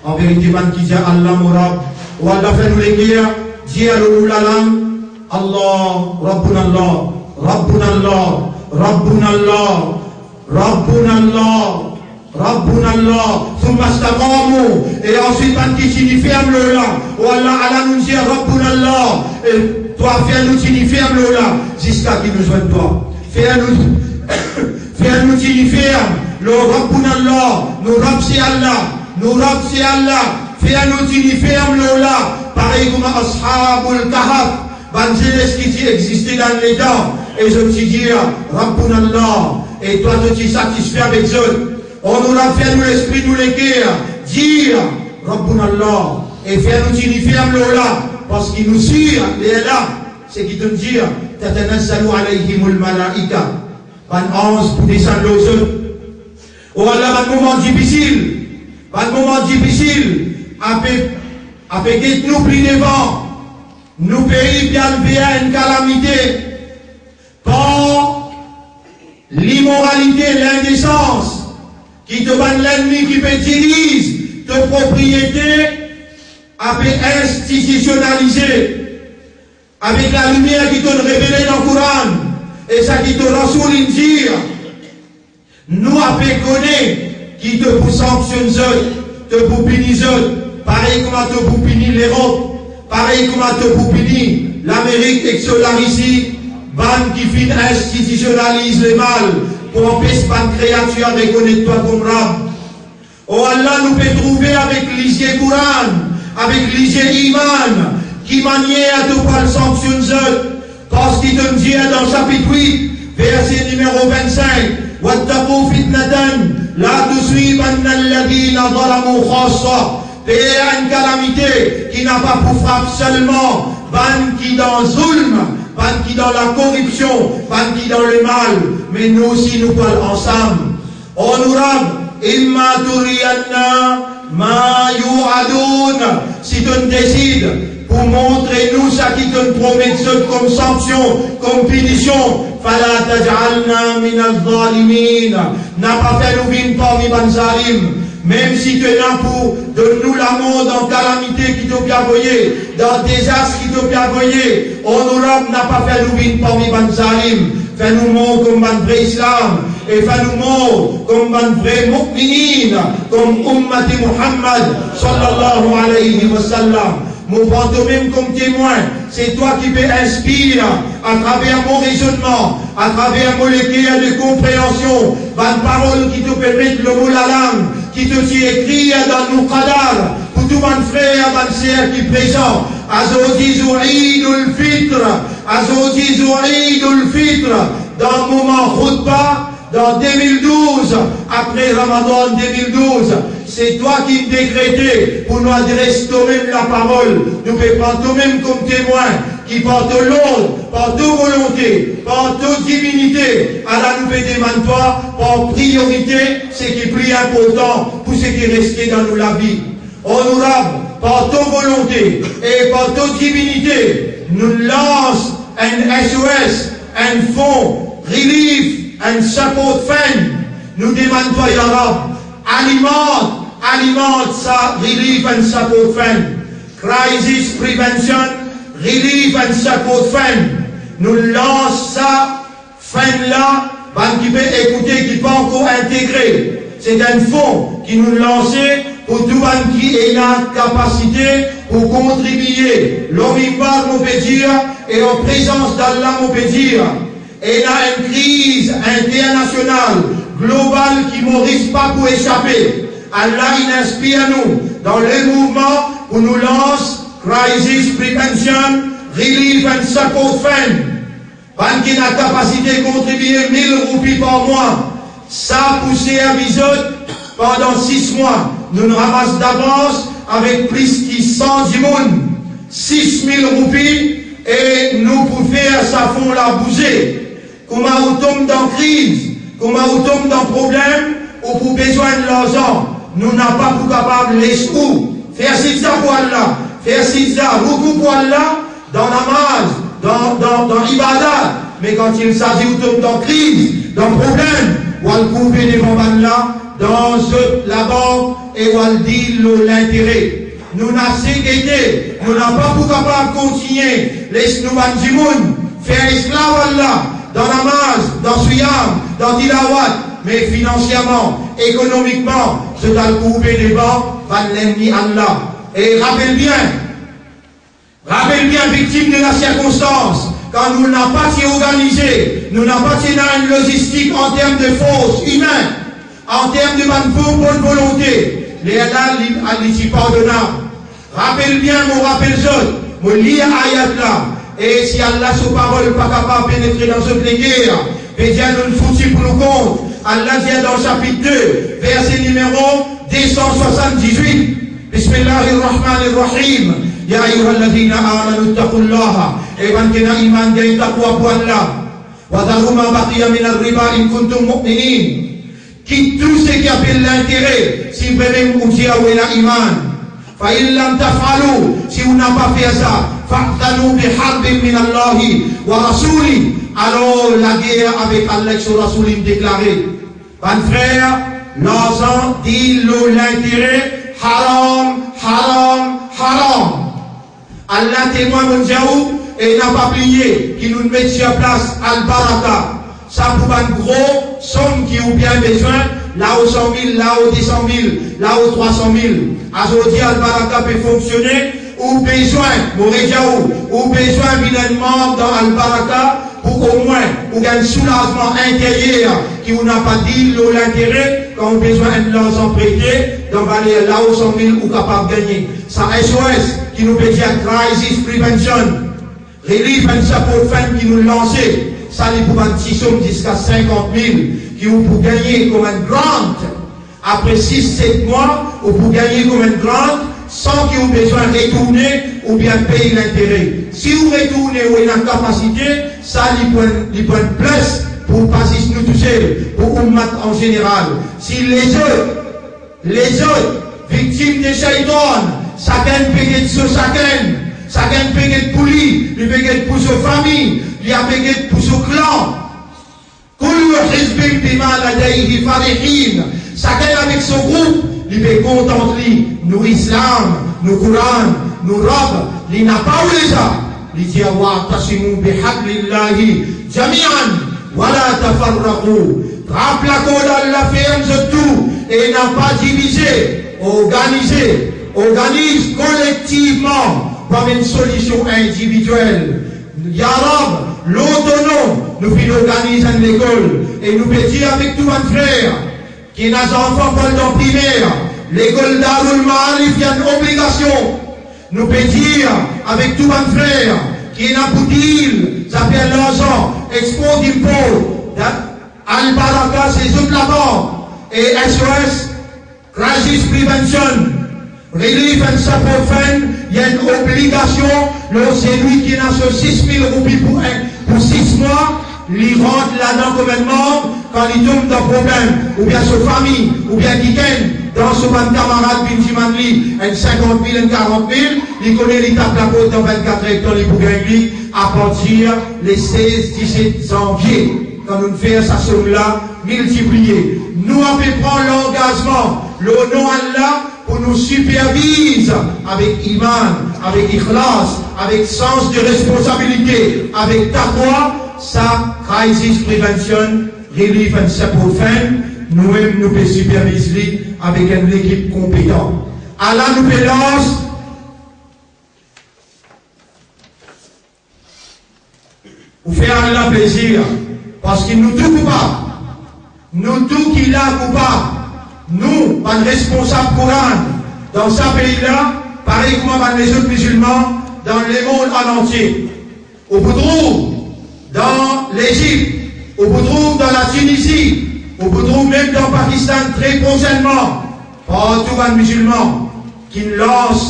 An verite, bann ki dir Allah mo Rab, o Allah, fer nou leker dir lor nou lalang, Allah, rabbuna Allah, rabbuna Allah, rabbuna Allah, rabbuna Allah, Rabbuna Allah, thumma istaqamu, e answit bann ki tini ferm lor la, o Allah, ala nou dir Rabbuna Allah, e twa fer nou tini ferm lor la, ziska ki nou zwenn twa. Fer nou, fer nou tini ferm lor Rabbuna Allah, nou Rabb se Allah, nou Rabb se Allah, fer nou tini ferm lor la, parey kouma Ashabul Kahf, bann zenes ki ti existe dan letan, e zot ti dir, Rabbuna Allah, e twa to ti satisfe avek zot. Onorab, fer nou lespri, nou leker, dir, Rabbuna Allah, e fer nou tini ferm lor la, parski nou sir, lerla, seki to'nn dir, tatanazzalu alayhimul malaika, bann anz pou desann lor zot. O Allah, bann moman difisil, bann moman difisil, ape, ape get nou pli devan, nou pei pe al ver enn kalamite, par limoralite, lindesans, ki to bann lennmi ki pe diriz to propriete, ape institisionalize. Avek lalimier ki to'nn revele dan Koran, e sa ki to Rasoul inn dir, nou ape kone ki to pou sanksionn zot, to pou pini zot, parey kouma to pou pini Lerop, parey kouma to pou pini Lamerik ek so Larisi, bann ki finn institisionaliz lemal pou anpes bann kreatir rekonet twa kom Rab. O Allah, nou pe trouve avek lizie Koran, avek lizie iman, ki manier to pou al sanksionn zot, parski to'nn dir dan sapit wit, verse nimero vinn-sink, "Wattaqu fitnatan la tusibanna alladhina zalamu khassa." Per enn kalamite ki napa pou frap selman bann ki dan zoulm, bann ki dan lakoripsion, bann ki dan lemal, me nou osi nou pou al ansam. Onorab, imma turiyanna ma yu'adun, si to'nn desid pou montre nou seki to'nn promet zot kom sanksion, kom pinision, fala taj'alna minaz zalimin, napa fer nou vinn parmi bann zalim. Mem si to ena pou donn nou lamor dan kalamite ki to pe avoye, dan dezas ki to pe avoye, Onorab, napa fer nou vinn parmi bann zalim. Fer nou mor kom bann vre Islam, e fer nou mor kom bann vre mu'minin, kom ummat Muhammad, sallallahu alayhi wa sallam. Mo pran tomem kom temwin, se twa ki pe inspir atraver mo rezonnman, atraver mo leker de konpreansion, bann parol ki to pe met lor mo lalang, ki to ti ekrir dan nou kadar, pou tou bann frer, bann ser ki prezan. Azordi zour Eid al-Fitr, azordi zour Eid al-Fitr, dan moman khoutba, dan de mil douz, apre Ramadan de mil douz, se twa ki dekrete pou nou adres tomem laparol, nou pe pran tomem kom temwin, ki par to lord, par to volonte, par to divinite, ala nou pe demann twa, par priorite, seki pli inportan pou seki reste dan nou lavi. Onorab, par to volonte e par to divinite, nou lans enn S O S, enn fon relief and support fund. Nou demann twa, ya Rab, alimant, alimant sa relief and support fund. Crisis Prevention Relief and Support Fund. Nou lans sa fund la, bann ki pe ekoute, ki pankor integre, se enn fon ki nou lanse pou tou bann ki ena kapasite pou kontribie. Lor minbar mo pe dir, e an prezans d'Allah mo pe dir, ena enn kriz internasional, global ki Moris pa pou esape. Allah inn inspir nou dan le mouvman pou nou lans Crisis Prevention Relief and Support Fund. Bann ki ena kapasite kontribie mil roupi par mwa, sa pou servi zot pandan sis mwa. Nou'nn ramas davans avek plis ki san dimoun, sis mil roupi, e nou pou fer sa fon la bouze. Kouma ou tom dan kriz, kouma ou tom dan problem, ou pou bezwinn larzan, nou napa pou kapav les ou. Fer sijda pou Allah, fer sijda, roukou pou Allah, dan namaz, dan, dan, dan ibadat. Me kan il sazi ou tom dan kriz, dan problem, ou al kourbe devan bann la, dan zot labank, e ou al deal lor lintere. Nou'nn ase gete, nou napa pou kapav kontinie les nou bann dimoun fer esklav Allah dan namaz, dan siyam, dan tilawat, me finansierman, ekonomikman, zot al kourbe devan bann lennmi Allah. E rapel bien, rapel bien, viktim de lasirkonstans, kan nou napa ti organize, nou napa ti ena enn lozistik an term de fors imin, an term de bann vo-, bonn volonte, lerla li, li ti pardonab. Rapel bien, mo rapel zot, mo lir ayat la, e si Allah so parol pa kapav penetre dan zot leker, vedir nou fouti pou nou kont. Allah dir dan sapit de, verse nimero de san swasann-diz-wit, Bismillahir Rahmanir Rahim, ya ayyuhalladhina amanu ittaqullaha, e bann ki ena iman, gagn takwa pou Allah. Wa dharu ma baqiya minar riba in kuntum mu'minin. Kit tou seki apel lintere, si vremem ou dir ou ena iman. Fa in lam taf'alu, si ou napa fer sa, fa'dhanu biharbin minallahi wa rasulih, alor lager avek Allah ek so Rasoul inn deklare. Bann frer, larzan, dil lor lintere, haram, haram, haram. Allah temwin, mo dir ou, e napa bliye ki nou met sir plas Al Baraka. Sa pou bann gro som ki ou bien bezwin, lao san mil, lao de san mil, lao trwa san mil. Azordi Al Baraka pe fonksione, ou bezwin, mo redir ou, ou bezwin vinn enn manm dan Al Baraka, pou omwin ou gagn soulazman interyer ki ou napa dil lor lintere, kan ou bezwin enn larzan prete, dan valer lao san mil ou kapav gagne. Sa S O S ki nou pe dir Crisis Prevention, Relief and Support Fund ki nou lanse, sa li pou bann ti som ziska sinkant mil ki ou pou gagne kouma enn grant. Apre sis, set mwa, ou pou gagne kouma enn grant san ki ou bezwin retourne oubien pey lintere. Si ou retourne, ou ena kapasite, sa li pou enn, li pou enn plis pou pa zis nou tousel, pou oumat an zeneral. Si lezot, lezot viktim de seytann, sakenn pe get so sakenn, sakenn pe get pou li, li pe get pou so fami, li a pe get pou so klan. Kullu hizbin bima ladayhim farihin. Sakenn avek so group, li pe kontant li. Nou Islam, nou Koran, nou Rab, li napa oule sa. Li dir, wa'tasimu bihablillahi jami'an wa la tafarraqu. Trap lakord Allah ferm zot tou e napa divize, organize, organiz kolektivman, pa amenn solision individiel. Ya Rab, lor to nom, nou finn organiz enn lekol, e nou pe dir avek tou bann frer ki ena zanfan pou al dan primer, lekol Darul Maarif, li enn obligasion. Nou pe dir avek tou bann frer ki ena pou dil zafer larzan, export, import, da-, Al Baraka, se zot labank, e S O S, Crisis Prevention, Relief and Support Fund, li enn obligasion lor selwi ki ena so sis mil roupi pou enn, pou sis mwa, li rant ladan kouma enn manm, kan li tom dan problem, oubien so fami, oubien kikenn dan so bann kamarad vinn dimann li enn sinkant mil, enn karant mil, li kone li tap laport dan vinn-kat er letan li pou gagn li, apartir le sez, diset zanvie, kan nou fer sa som la, miltipliye. Nou ape pran langazman lor nom Allah pou nou siperviz avek iman, avek ikhlas, avek sans de responsabilite, avek takwa, sa Crisis Prevention, Relief and Support Fund, nou mem nou pe siperviz li avek enn lekip konpetan. Ala nou pe lans pou fer Allah plezir, parski nou tou koupab. Nou tou ki la koupab. Nou, bann responsab Koran dan sa pei la, parey kouma bann lezot mizilman dan lemond an antie. Ou pou trouv dan Lezip, ou pou trouv dan Latinizi, ou pou trouv mem dan Pakistan tre prosennman. Partou bann mizilman ki'nn lans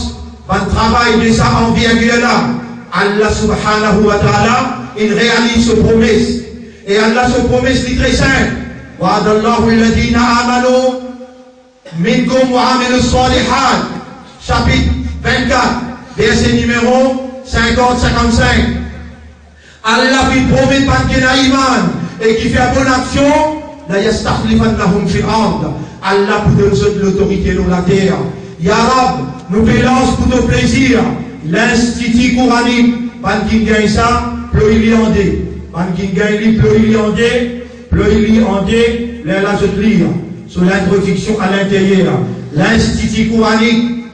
bann travay de sa anvergir la, Allah Subhanahu wa Ta'ala inn realiz so promes. E Allah so promes li tre sinp. Wa'adallahu alladhina amanu minkum wa amilus salihat, sapit vinn-kat, verse nimero sinkant, sinkant-sink. Allah finn promet bann ki ena iman e ki fer bonn aksion, la yastakhlifannahum fil ard. Allah pou donn zot lotorite lor later. Ya Rab, nou pe lans pou to plezir, Linstiti Koranik, bann ki'nn gagn sa, ploy li an de. Bann ki'nn gagn li, ploy li an de, ploy li an de, Lerla zot lir so lintrodiksion a linteryer, Linstiti Kouranik,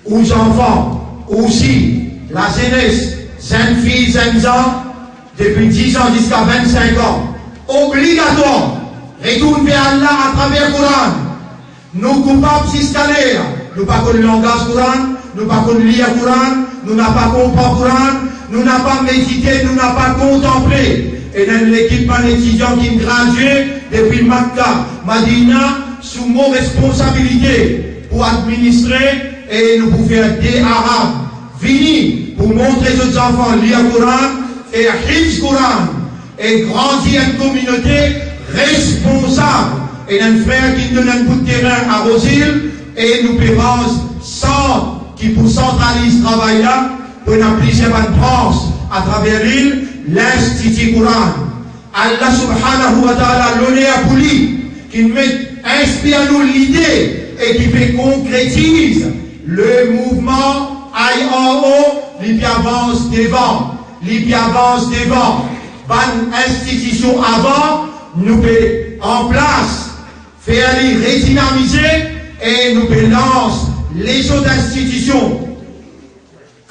ou zanfan, ou si, lazenes, zennfi, zennzan, depi diz an ziska vennsink an, obligatwar, retourn ver Allah atraver Koran. Nou koupab ziska ler nou pa konn langaz Koran, nou pa konn lir Koran, nou napa konpran Koran, nou napa medite, nou napa kontanple. Ena enn lekip bann etidian ki gradie depi Makka, Madina, sou mo responsabilite pou administre, e nou pou fer de Arab vini pou montre zot zanfan lir Koran, fer hifz Koran, e grandi enn kominote responsab. Ena enn frer ki donn enn bout terin a Rosil, e nou pe ranz sant ki pou santraliz travay la, pou ena plizier bann brans atraver lil, Linstiti Koran. Allah subhanahu wa ta'ala, loner pou li, ki met, inspir nou lide e ki pe konkretiz le mouvman I R O, li pe avans devan, li pe avans devan. Bann institision avan, nou pe an plas, fer li redinamize, e nou pe lans lezot institision.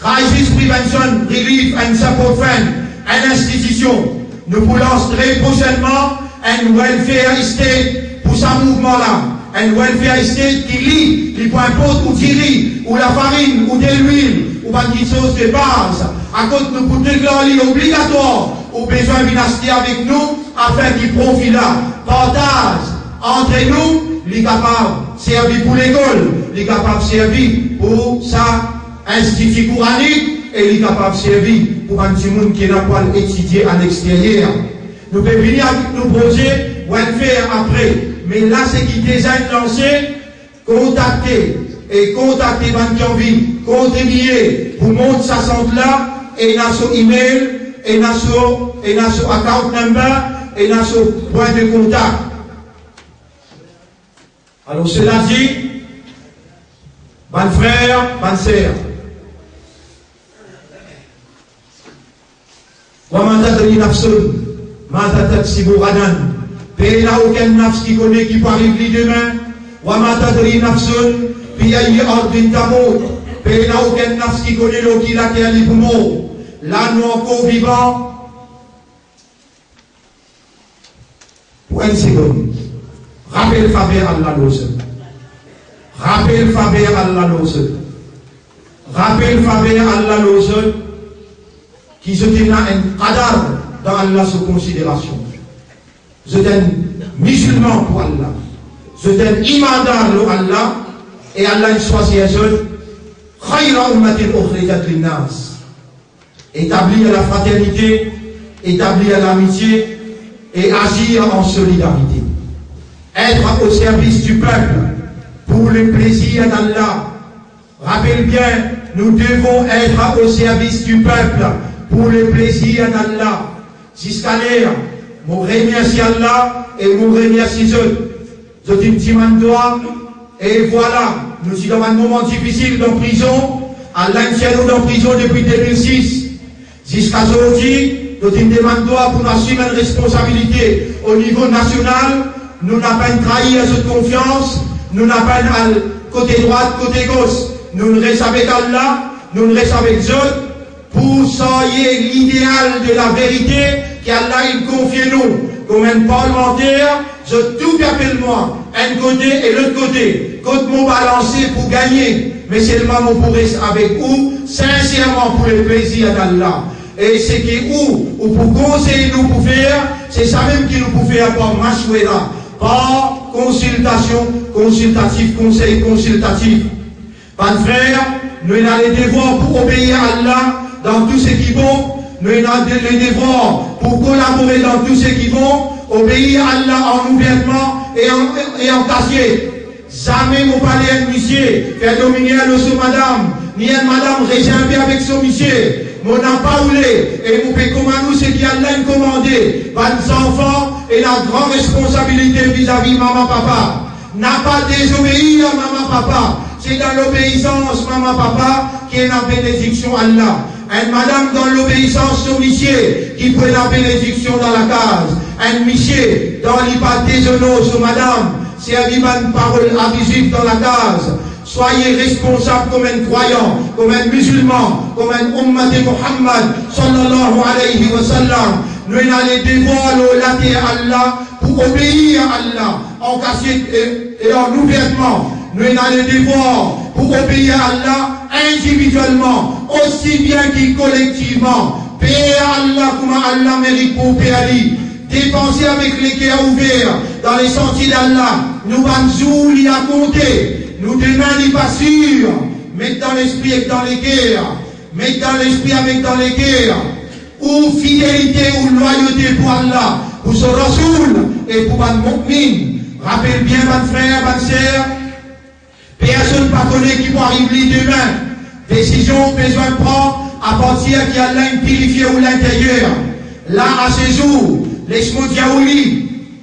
Crisis Prevention, Relief and Support Fund, enn institision. Nou pou lans tre prosennman enn welfare estate pou sa mouvman la. Enn welfare estate ki li, li pou inport ou diri, ou lafarinn, ou delwil, ou bann kiksoz de baz. Akoz nou pou deklar li obligatwar, ou bizin vinn aste avek nou, afin ki profi la, partaz antre nou, li kapav servi pou lekol, li kapav servi pou sa Institi Kouranik, e li kapav servi pou bann dimoun ki ena pou al etidie a lexteryer. Nou pe vini avek nou proze welfare apre, me la seki deza inn lanse, kontakte, e kontakte bann ki anvi kontribie pou mont sa sant la, ena so email, ena so, ena so account number, ena so pwin de kontak. Alor, seladi, bann frer, bann ser, wa ma tadri nafsun madha taksibu ghadan. Pena okenn nafs ki kone ki pou ariv li demin. Wa ma tadri nafsun bi ayyi ardin tamut. Pena okenn nafs ki kone lor ki later li pou mor. La nou ankor vivan, pou enn segonn, rapel faver Allah lor zot. Rapel faver Allah lor zot. Rapel faver Allah lor zot, ki zot ena enn qadar dan Allah so konsiderasion. Zot enn mizilman pou Allah. Zot enn imandar lor Allah, e Allah inn swazir zot khayra ummatin ukhrijat linnas. Établir la fraternité, établir l'amitié et agir en solidarité. Être au service du peuple pour le plaisir d'Allah. Rappelle bien, nous devons être au service du peuple pour le plaisir d'Allah. Ziska ler, mo remersie Allah e mo remersie zot. Zot inn dimann dwa, e vwala, nou ti dan bann moman difisil dan prizon. Allah inn tir nou dan prizon depi de mil sis. Ziska zordi, zot inn dimann dwa pou nou asim enn responsabilite o nivo nasional. Nou napa enn trair zot konfians, nou napa enn al kote drwat, kote gos. Nou'nn res avek Allah, nou'nn res avek zot. Pou sarye lideal de laverite ki Allah inn konfie nou kouma enn parlimanter, zot tou pe apel mwa enn kote e lot kote, kot mo balanse pou gagne, me selman mo pou res avek ou sinserman pou le plezir d'Allah. E seki ou, ou pou konsey nou pou fer, se samem ki nou pou fer par mashwera, par konsiltasion, konsiltatif, konsey konsiltatif. Bann frer, nou ena ledevwar pou obeir Allah dan tou seki bon, nou ena de-, ledevwar pou kolabore dan tou seki bon, obeir Allah an ouvertman e an, e an kasie. Zame mo pale enn misie fer domine lor so madam, ni enn madam rezerve avek so misie. Mo napa oule, e mo pe komann ou seki Allah inn komande. Bann zanfan ena gran responsabilite vizavi mama, papa. Napa dezobeir mama, papa, se dan lobeisans mama, papa ki ena benediksion Allah. Enn madam dan lobeisans so misie ki pou ena benediksion dan lakaz. Enn misie, dan li pa dezonor so madam, servi bann parol abizif dan lakaz. Swaye responsab kom enn krwayan, kom enn mizilman, kom enn ummat Muhammad, sallallahu alayhi wa sallam. Nou ena le devwar lor later Allah pou obeir Allah an kasiet e, e an ouvertman. Nou ena le devwar pou obeir Allah individielman, osi bien ki kolektivman. Per Allah kouma Allah merit pou per li. Depanse avek leker ouver dan lesantiye d'Allah. Nou bann zour li a konte, nou demin li pa sir. Met dan lespri ek dan leker, met dan lespri avek dan leker, ou fidelite, ou lwayote pou Allah, pou so Rasoul e pou bann mo'min. Rapel bien bann frer, bann ser, personn pa kone ki pou ariv li demin. Desizion ou bizin pran apartir ki Allah inn pirifie ou linteryer. La, a se zour, les mo dir ou li,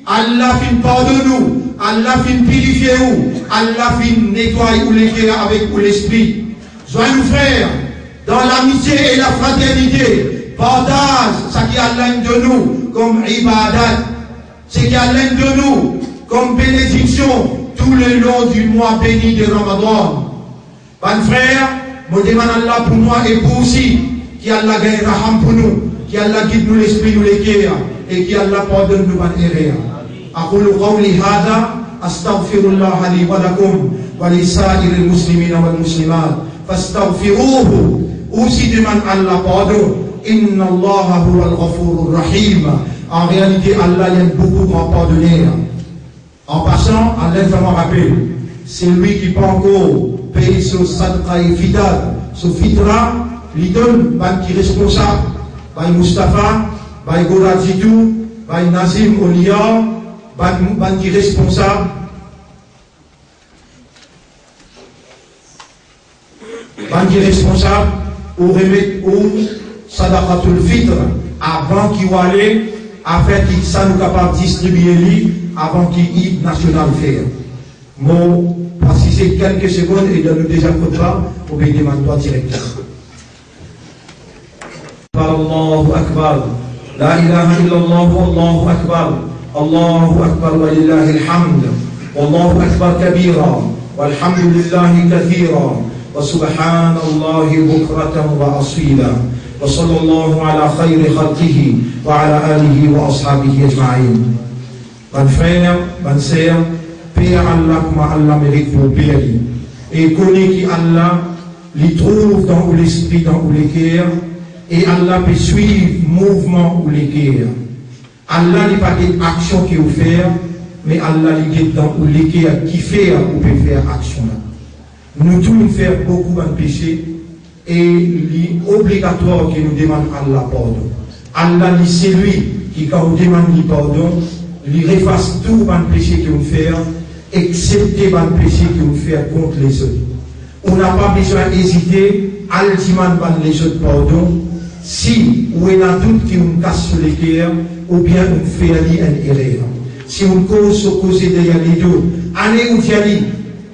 Allah finn pardonn ou, Allah finn pirifie ou, Allah finn netway ou leker avek ou lespri. Zwenn ou frer dan lamitie e lafraternite, partaz seki Allah inn donn ou kom ibadat, seki Allah inn donn ou kom benediksion tou le lon di mwa beni de Ramadan. Bann frer, mo demann Allah pou mwa e pou ou osi, ki Allah gagn raham pou nou, ki Allah gid nou lespri, nou leker, e ki Allah pardonn nou bann erer. أقول قولي هذا، أستغفر الله لي ولكم ولسائر المسلمين والمسلمات، فاستغفروه. Ou osi demann Allah pardon. إن الله هو الغفور الرحيم. An realite, Allah li enn boukou gran pardoner. An pasan, Allah fer mwa rapel, selwi ki pa ankor pey so sadqa e fidya, so fitra, li donn bann ki responsab, bay Mustafa, bay Gora Ditou, bay Nazim Oliar, bann, bann ki responsab, bann ki responsab, ou remet ou sadaqatul fitr avan ki ou ale, afer ki sa nou kapav distribie li avan ki Eid nasional fer. Mo pasize kelke segonn e dan nou deziem khotba, ou pe demann twa direkteman. أكبر، الله أكبر، لا إله إلا الله، الله أكبر، الله أكبر ولله الحمد، والله أكبر كبيرا، والحمد لله كثيرا، وسبحان الله بكرة وأصيلا، وصلى الله على خير خلقه وعلى آله وأصحابه أجمعين. Bann frer, bann ser, per Allah kouma Allah merit pou ou per li. E kone ki Allah, li trouv dan ou lespri, dan ou leker, e Allah pe swiv mouvman ou leker. Allah, li pa get aksion ki ou fer, me Allah, li get dan ou leker, kifer ou pe fer aksion la. Nou tou nou fer boukou bann pese, e li obligatwar ki nou demann Allah pardon. Allah, li selwi ki, kan ou demann li pardon, li efas tou bann pese ki ou fer, eksepte bann pese ki ou fer kont lezot. Ou napa bizin ezite, al dimann bann lezot pardon, si ou ena dout ki ou kas so leker, oubien ou fer li enn erer. Si ou koz so koze deryer ledo, ale ou dir li,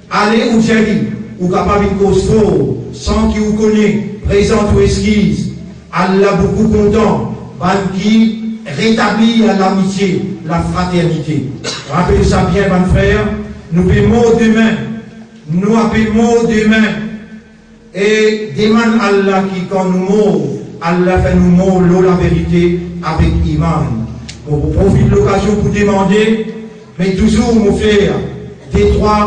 ale ou dir li, ou kapav inn koz for, san ki ou kone, prezant ou exkiz. Allah boukou kontan bann ki retablir lamitie, lafraternite. Rapel sa bien, bann frer, nou pe mor demin, nou ape mor demin, e demann Allah ki kan nou mor, Allah fer nou mor lor laverite avek iman. Bon, mo profit lokazion pou demande, me touzour mo fer de trwa,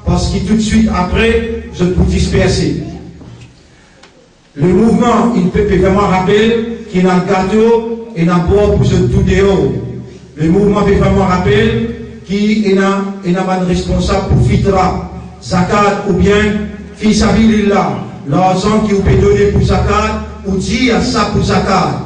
parski toutswit apre, zot pou disperse. Le mouvman, inn pe, pe fer mwa rapel ki ena gato, ena bwar pou zot tou deor. Le mouvman pe fer mwa rapel ki ena, ena bann responsab pou fitra, zakat oubien fi sabilillah. Larzan ki ou pe done pou zakat, ou dir sa pou zakat.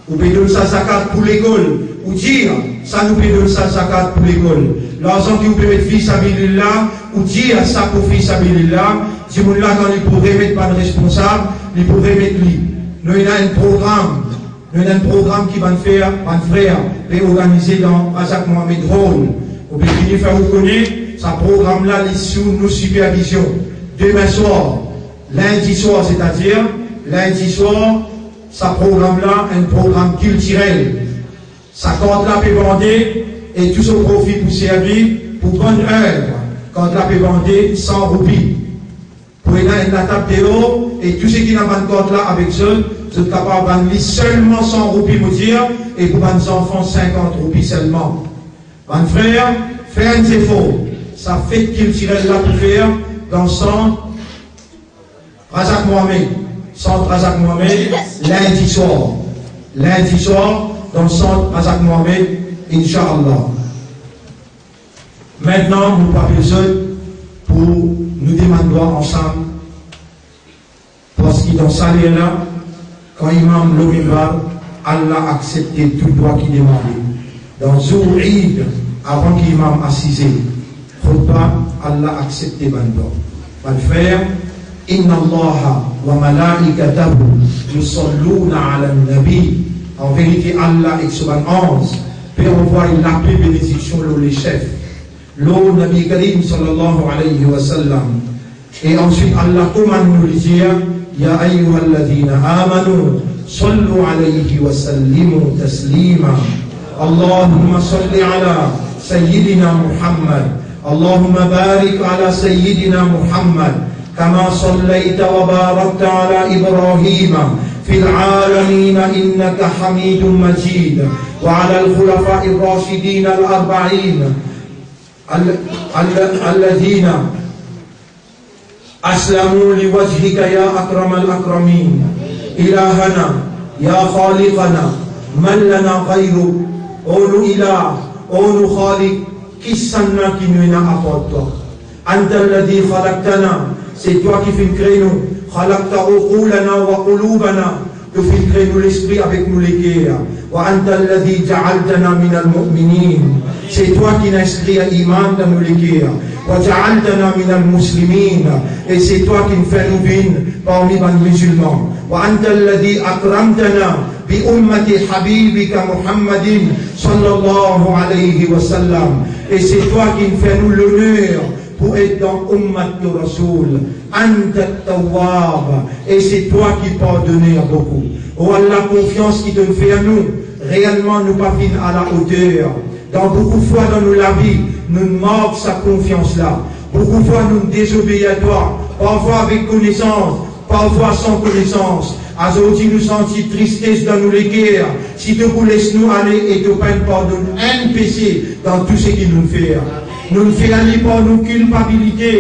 Ou pe donn sa zakat pou lekol, ou dir sa nou pe donn sa zakat pou lekol. Larzan ki ou pe met fi sabilillah, ou dir sa pou fi sabilillah. Dimoun la, kan li pou remet bann responsab, li pou remet li. Nou ena enn program, nou ena enn program ki bann frer, bann frer pe organize dan Razak Mohamed Hall. Ou pe fini fer ou kone, sa program la, li sou nou sipervizion. Demin swar, lindi swar, setadir lindi swar, sa program la, enn program kiltirel. Sa kart la pe vande e tou so profi pou servi pou bonn er. Kart la pe vande san roupi. Pou ena enn latab deor e tou seki ena bann kart la avek zot, zot kapav vann li selman san roupi, mo dir, e pou bann zanfan sinkant roupi selman. Bann frer, fer enn zefor. Sa fet kiltirel la pou fer dan sant Razak Mohamed, sant Razak Mohamed, lindi swar. Lindi swar, dan sant Razak Mohamed, inshallah. Mintnan, nou pa bezwin pou nou demann dwa ansam, parski dan sa ler la, kan imam lor minbar, Allah aksepte tou dwa ki demande. Dan zour Eid, avan ki imam asize khutba, Allah aksepte bann dwa. Bann frer, inna Allaha wa malaikatahu yusalluna ala nabi. An verite, Allah ek so bann anz pe anvway lape, benediksion lor lesef, lor Nabi Karim sallallahu alayhi wa sallam. E answit, Allah komann nou, li dir, ya ayyuhalladhina amanu, sallu alayhi wa sallimu taslima. Allahumma salli ala Sayyidina Muhammad. Allahumma barik ala Sayyidina Muhammad. Kama sallayta wa barakta ala Ibrahima fil alamina innaka Hamidum Majid. Wa ala al-khulafa'ir rashidin al-arba'in. Al-, al-, alladhina aslamu liwajhika ya akramal akramin. Ilahana, ya khaliqana, man lana ghayruk. O nou Ilah, o nou Khaliq, kisannla ki nou ena apar twa? Anta alladhi khalaqtana, se twa ki finn kre nou. Khalaqta uqulana wa qulubana, to finn kre nou lespri avek nou leker. Wa anta alladhi ja'altana minal mu'minin, se twa ki'nn inskrir iman dan nou leker. Wa ja'altana minal muslimin, e se twa ki'nn fer nou vinn parmi bann mizilman. Wa anta alladhi akramtana bi ummati habibika Muhammadin sallallahu alayhi wa sallam, e se twa ki'nn fer nou loner pou et dan ummat to Rasoul. Anta tawwab, e se twa ki pardone boukou. O Allah, konfians ki to'nn fer nou, reelman nou pa finn a la oter. Dan boukou fwa dan nou lavi, nou'nn mank sa konfians la. Boukou fwa nou'nn dezobeir a twa, parfwa avek konesans, parfwa san konesans. Azordi nou santi tristes dan nou leker. Si to pou les nou ale e to pa'nn pardonn enn pese dan tou seki nou'nn fer. Nou'nn fer li par nou kilpabilite,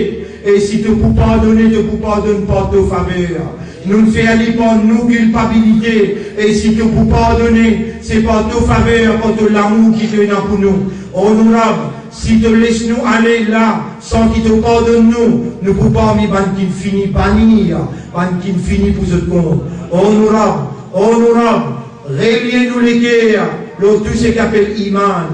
e si to pou pardone, to pou pardonn par to faver. Nou'nn fer li par nou kilpabilite, e si to pou pardone, se par to faver, par to lamour ki to ena pou nou. Onorab, si to les nou ale la san ki to pardonn nou, nou pou parmi bann ki'nn fini bani, bann ki'nn fini pou zot kont. Onorab, onorab, relie nou leker lor tou seki apel iman.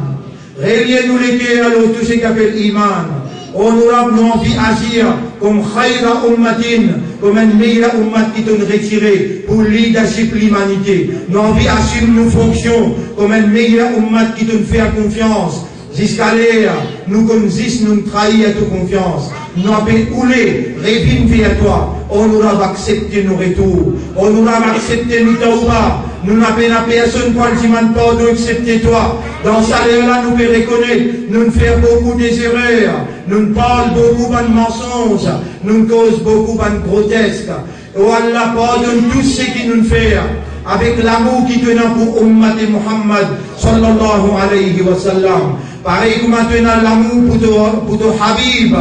Relie nou leker lor tou seki apel iman. Onorab, nou anvi azir kom khayra ummatin, kom enn meyer ummat ki to'nn retire pou leadership limanite. Nou anvi asim nou fonksion kom enn meyer ummat ki to'nn fer konfians. Ziska ler nou konn zis nou'nn trair to konfians. Nou ape oule revinn ver twa. Onorab, aksepte nou retour. Onorab, aksepte nou tawba. Nou napa pena personn pou al dimann pardon exsepte twa. Dan sa ler la nou pe rekonet nou'nn fer boukou de zerer. Nou'nn parl boukou bann mansonz. Nou'nn koz boukou bann grotesk. O Allah, pardonn tou seki nou'nn fer avek lamour ki to ena pou ummat Muhammad sallallahu alayhi wa sallam. Parey kouma to ena lamour pou to, pou to Habib,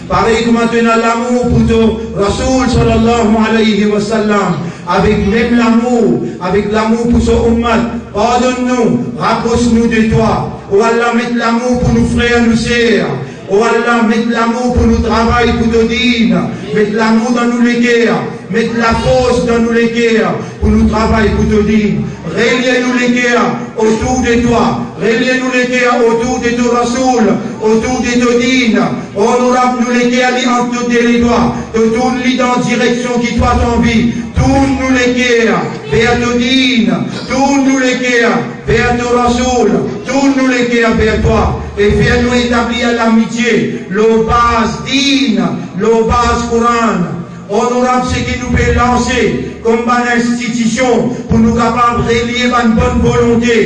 parey kouma to ena lamour pou to Rasoul sallallahu alayhi wa sallam, avek mem lamour, avek lamour pou so ummat, pardonn nou, rapros nou de twa. O Allah, met lamour pou nou frer, nou ser. O Allah, met lamour pou nou travay pou to din. Met lamour dan nou leker. Met lafors dan nou leker pou nou travay pou to din. Relie nou leker otour de twa. Relie nou leker otour de to Rasoul, otour de to din. Onorab, nou leker li ant to de ledwa. To tourn li dan direksion ki twa to anvi. Tourn nou leker ver to din. Tourn nou leker ver to Rasoul. Tourn nou leker ver twa. E fer nou etablir lamitie lor baz din, lor baz Koran. Onorab, seki nou pe lanse kom bann institision pou nou kapav relie bann bonn volonte,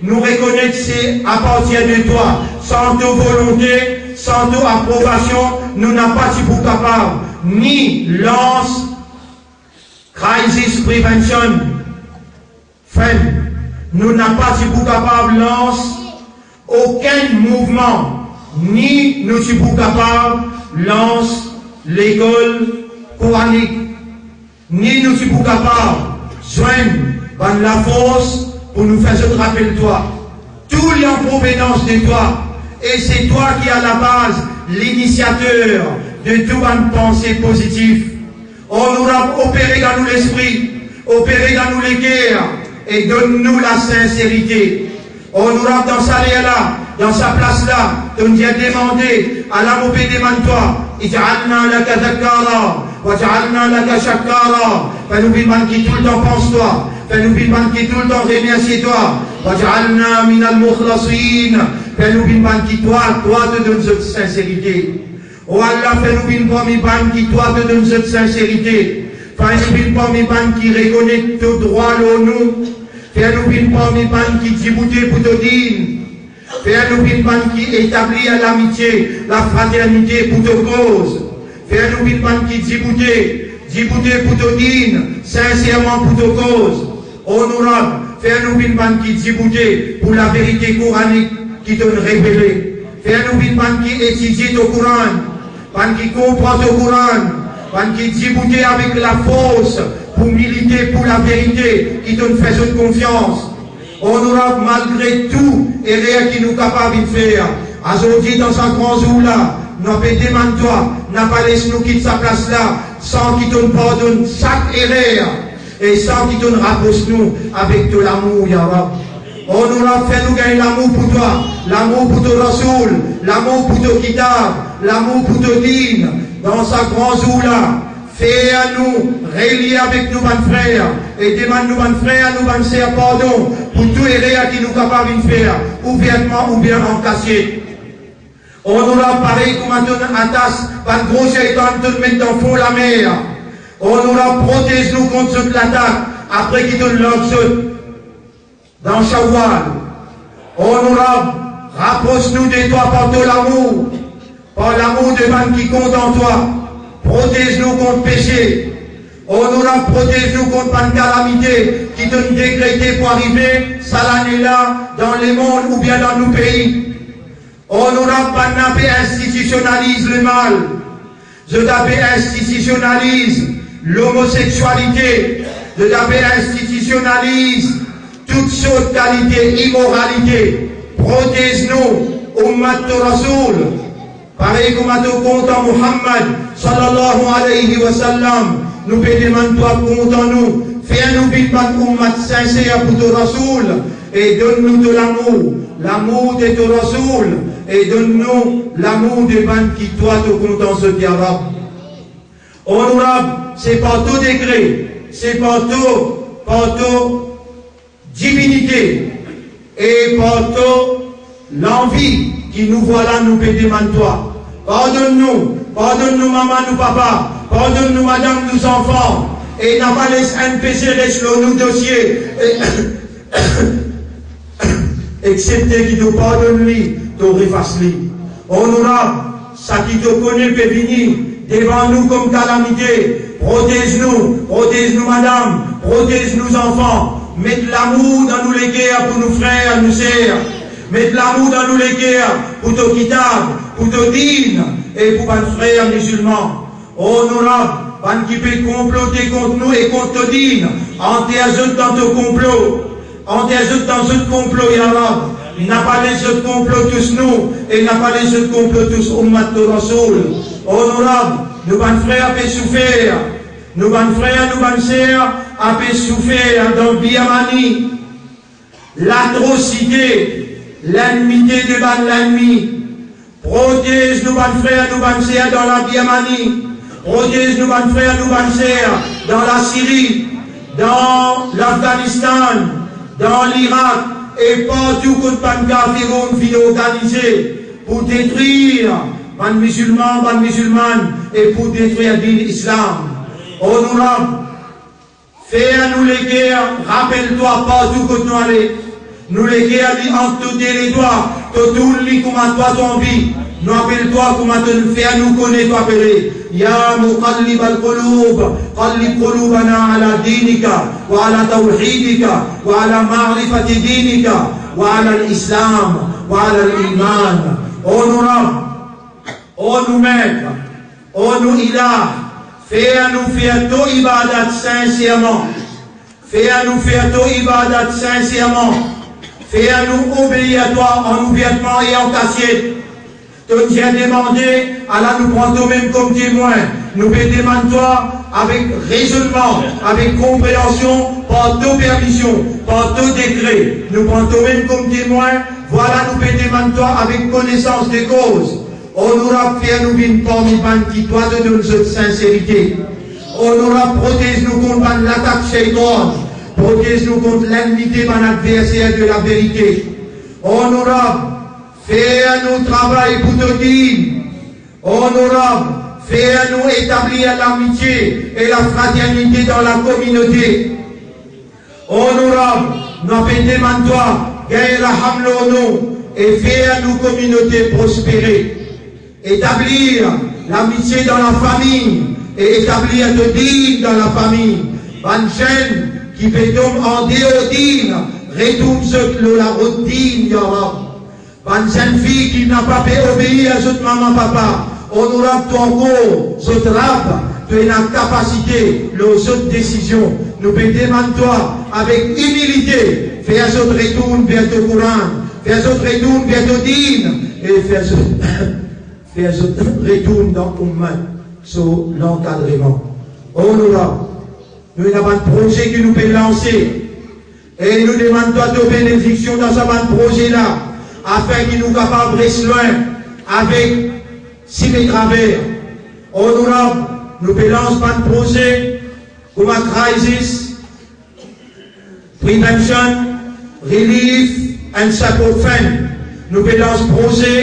Nou rekonet se apartir de twa. San to volonte, san to aprovasion, nou napa ti pou kapav ni lans crisis prevention fund, nou napa ti pou kapav lans okenn mouvman, ni nou ti pou kapav lans lekol koranik, ni nou ti pou kapav zwenn bann lafors pou nou fer zot rapel twa. Tou li an provenans de twa, e se twa ki a labaz, linisiater de tou bann panse pozitif. Onorab, opere dan nou lespri, opere dan nou leker e donn nou lasinserite. Onorab, dan sa ler la, dan sa plas la, to'nn dir demande, ala mo pe demann twa, ij'alna laka zakkara, waj'alna laka shakkara, fer nou vinn bann ki toultan pans twa, fer nou vinn bann ki toultan remersie twa, waj'alna minal mukhlasin, fer nou vinn bann ki twa, twa to donn zot sinserite. O Allah, fer nou vinn parmi bann ki twa to donn zot sinserite. Fer nou vinn parmi bann ki rekonet to drwa lor nou. Fer nou vinn parmi bann ki diboute pou to din. Fer nou vinn bann ki etablir lamitie, lafraternite pou to koz. Fer nou vinn bann ki diboute, diboute pou to din, sinserman pou to koz. Onorab, fer nou vinn bann ki diboute pou laverite koranik ki to'nn revele. Fer nou vinn bann ki etidie to Koran, bann ki konpran to Koran, bann ki diboute avek lafors pou milite pou laverite ki to'nn fer zot konfians. Onorab, malgre tou erer ki nou kapav inn fer, azordi dan sa gran zour la, nou pe demann twa, napa les nou kit sa plas la san ki to'nn pardonn sak erer e san ki to'nn rapros nou avek to lamour, ya Rab. Onorab, fer nou gagn lamour pou twa, lamour pou to Rasoul, lamour pou to Kitab, lamour pou to din. Dan sa gran zour la, fer nou relie avek nou bann frer e demann nou bann frer, nou bann ser pardon pou tou erer ki nou kapav inn fer, ouvertman oubien an kasiet. Onorab, parey kouma to'nn atas bann gro seytan to'nn met dan fon lamer. Onorab, protez nou kont zot latak apre ki to'nn larg zot dan Shawwal. Onorab, rapros nou de twa par to lamour, par lamour de bann ki kontan twa. Protez nou kont pese. Onorab, protez nou kont bann kalamite ki to'nn dekrete pou arive sa lane la dan lemond oubien dan nou pei. Onorab, bannla pe institisionaliz lemal, zot pe institisionaliz lomoseksialite, zot pe institisionaliz tout sort kalite imoralite. Protez nou, oummat to Rasoul. Parey kouma to kontan Muhammad, sallallahu alayhi wa sallam, nou pe demann twa kontan nou, fer nou vinn bann oummat sinser pou to Rasoul, e donn nou to lamour, lamour de to Rasoul, e donn nou lamour de bann ki twa to kontan zot, ya Rab. Onorab, se par to dekre, se par to, par to divinite e par to lanvi ki nou vwala, nou pe demann twa. Pardonn nou, pardonn nou mama, nou papa, pardonn nou madam, nou zanfan, e napa les enn pese res lor nou dosie, e, exepte ki to pardonn li, to efas li. Onorab, seki to kone pe vini devan nou kom kalamite, protez nou, protez nou madam, protez nou zanfan, met lamour dan nou leker pou nou frer, nou ser, met lamour dan nou leker pou to kitab, pou to din e pou bann frer mizilman. Onorab, bann ki pe konplote kont nou e kont to din, anter zot dan to konplo. Anter zot dan zot konplo, ya Rab. Napa les zot konplo tous nou, e napa les zot konplo tous oummat to Rasoul. Onorab, nou bann frer pe soufer. Nou bann frer, nou bann ser pe soufer dan Birmani. Latrosite, lenmite de bann lennmi. Protez nou bann frer, nou bann ser dan la Birmani. Protez nou bann frer, nou bann ser dan la Siri, dan Lafganistan, dan Lirak e partou kot bann kafir inn vinn organize pou detrir bann mizilman, bann mizilmann e pou detrir din Islam. Onorab, fer nou leker rapel twa partou kot nou ale. Nou leker li ant to de ledwa, to tourn li kouma twa to anvi. Nou apel twa kouma to fer nou kone to apele. Ya muqallibal qulub, qallib qulubana ala dinika, wa ala tawhidika, wa ala ma'rifati dinika, wa ala al-Islam, wa ala al-iman. Onorab, o nou met, o nou ilah, fer nou fer to ibadat sinserman. Fer nou fer to ibadat sinserman. Fer nou obeir twa an ouvertman e an kasiet. To'nn dir demande, ala nou pran tomem kom temwin. Nou pe demann twa avek rezonnman, avek konpreansion, par to permision, par to dekre. Nou pran tomem kom temwin, vwala nou pe demann twa avek konesans de koz. Onorab, fer nou vinn parmi bann ki twa to donn zot sinserite. Onorab, protez nou kont bann latak Seytan, protez nou kont lennmite bann adverser de laverite. Onorab, fer nou travay pou to din. Onorab, fer nou etablir lamitie e lafraternite dan lakominote. Onorab, nou pe demann twa, gagn raham lor nou e fer nou kominote prospere. Etablir lamitie dan lafami e etablir to din dan lafami. Bann zenn ki pe tom andeor din, retourn zot lor larot din, ya Rab. Bann zenn fi ki napa pe obeir a zot mama, papa, Onorab, to ankor zot Rab, to ena kapasite lor zot desizion. Nou pe demann twa avek imilite, fer zot retourn ver to Koran, fer zot retourn ver to din, e fer zot, fer zot retourn dan oummat so lankadreman. Onorab, nou ena bann proze ki nou pe lanse, e nou demann twa to benediksion dan sa bann proze la, afin ki nou kapav res lwin avek sime traver. Onorab, nou pe lans bann proze kouma Crisis Prevention, Relief and Support Fund. Nou pe lans proze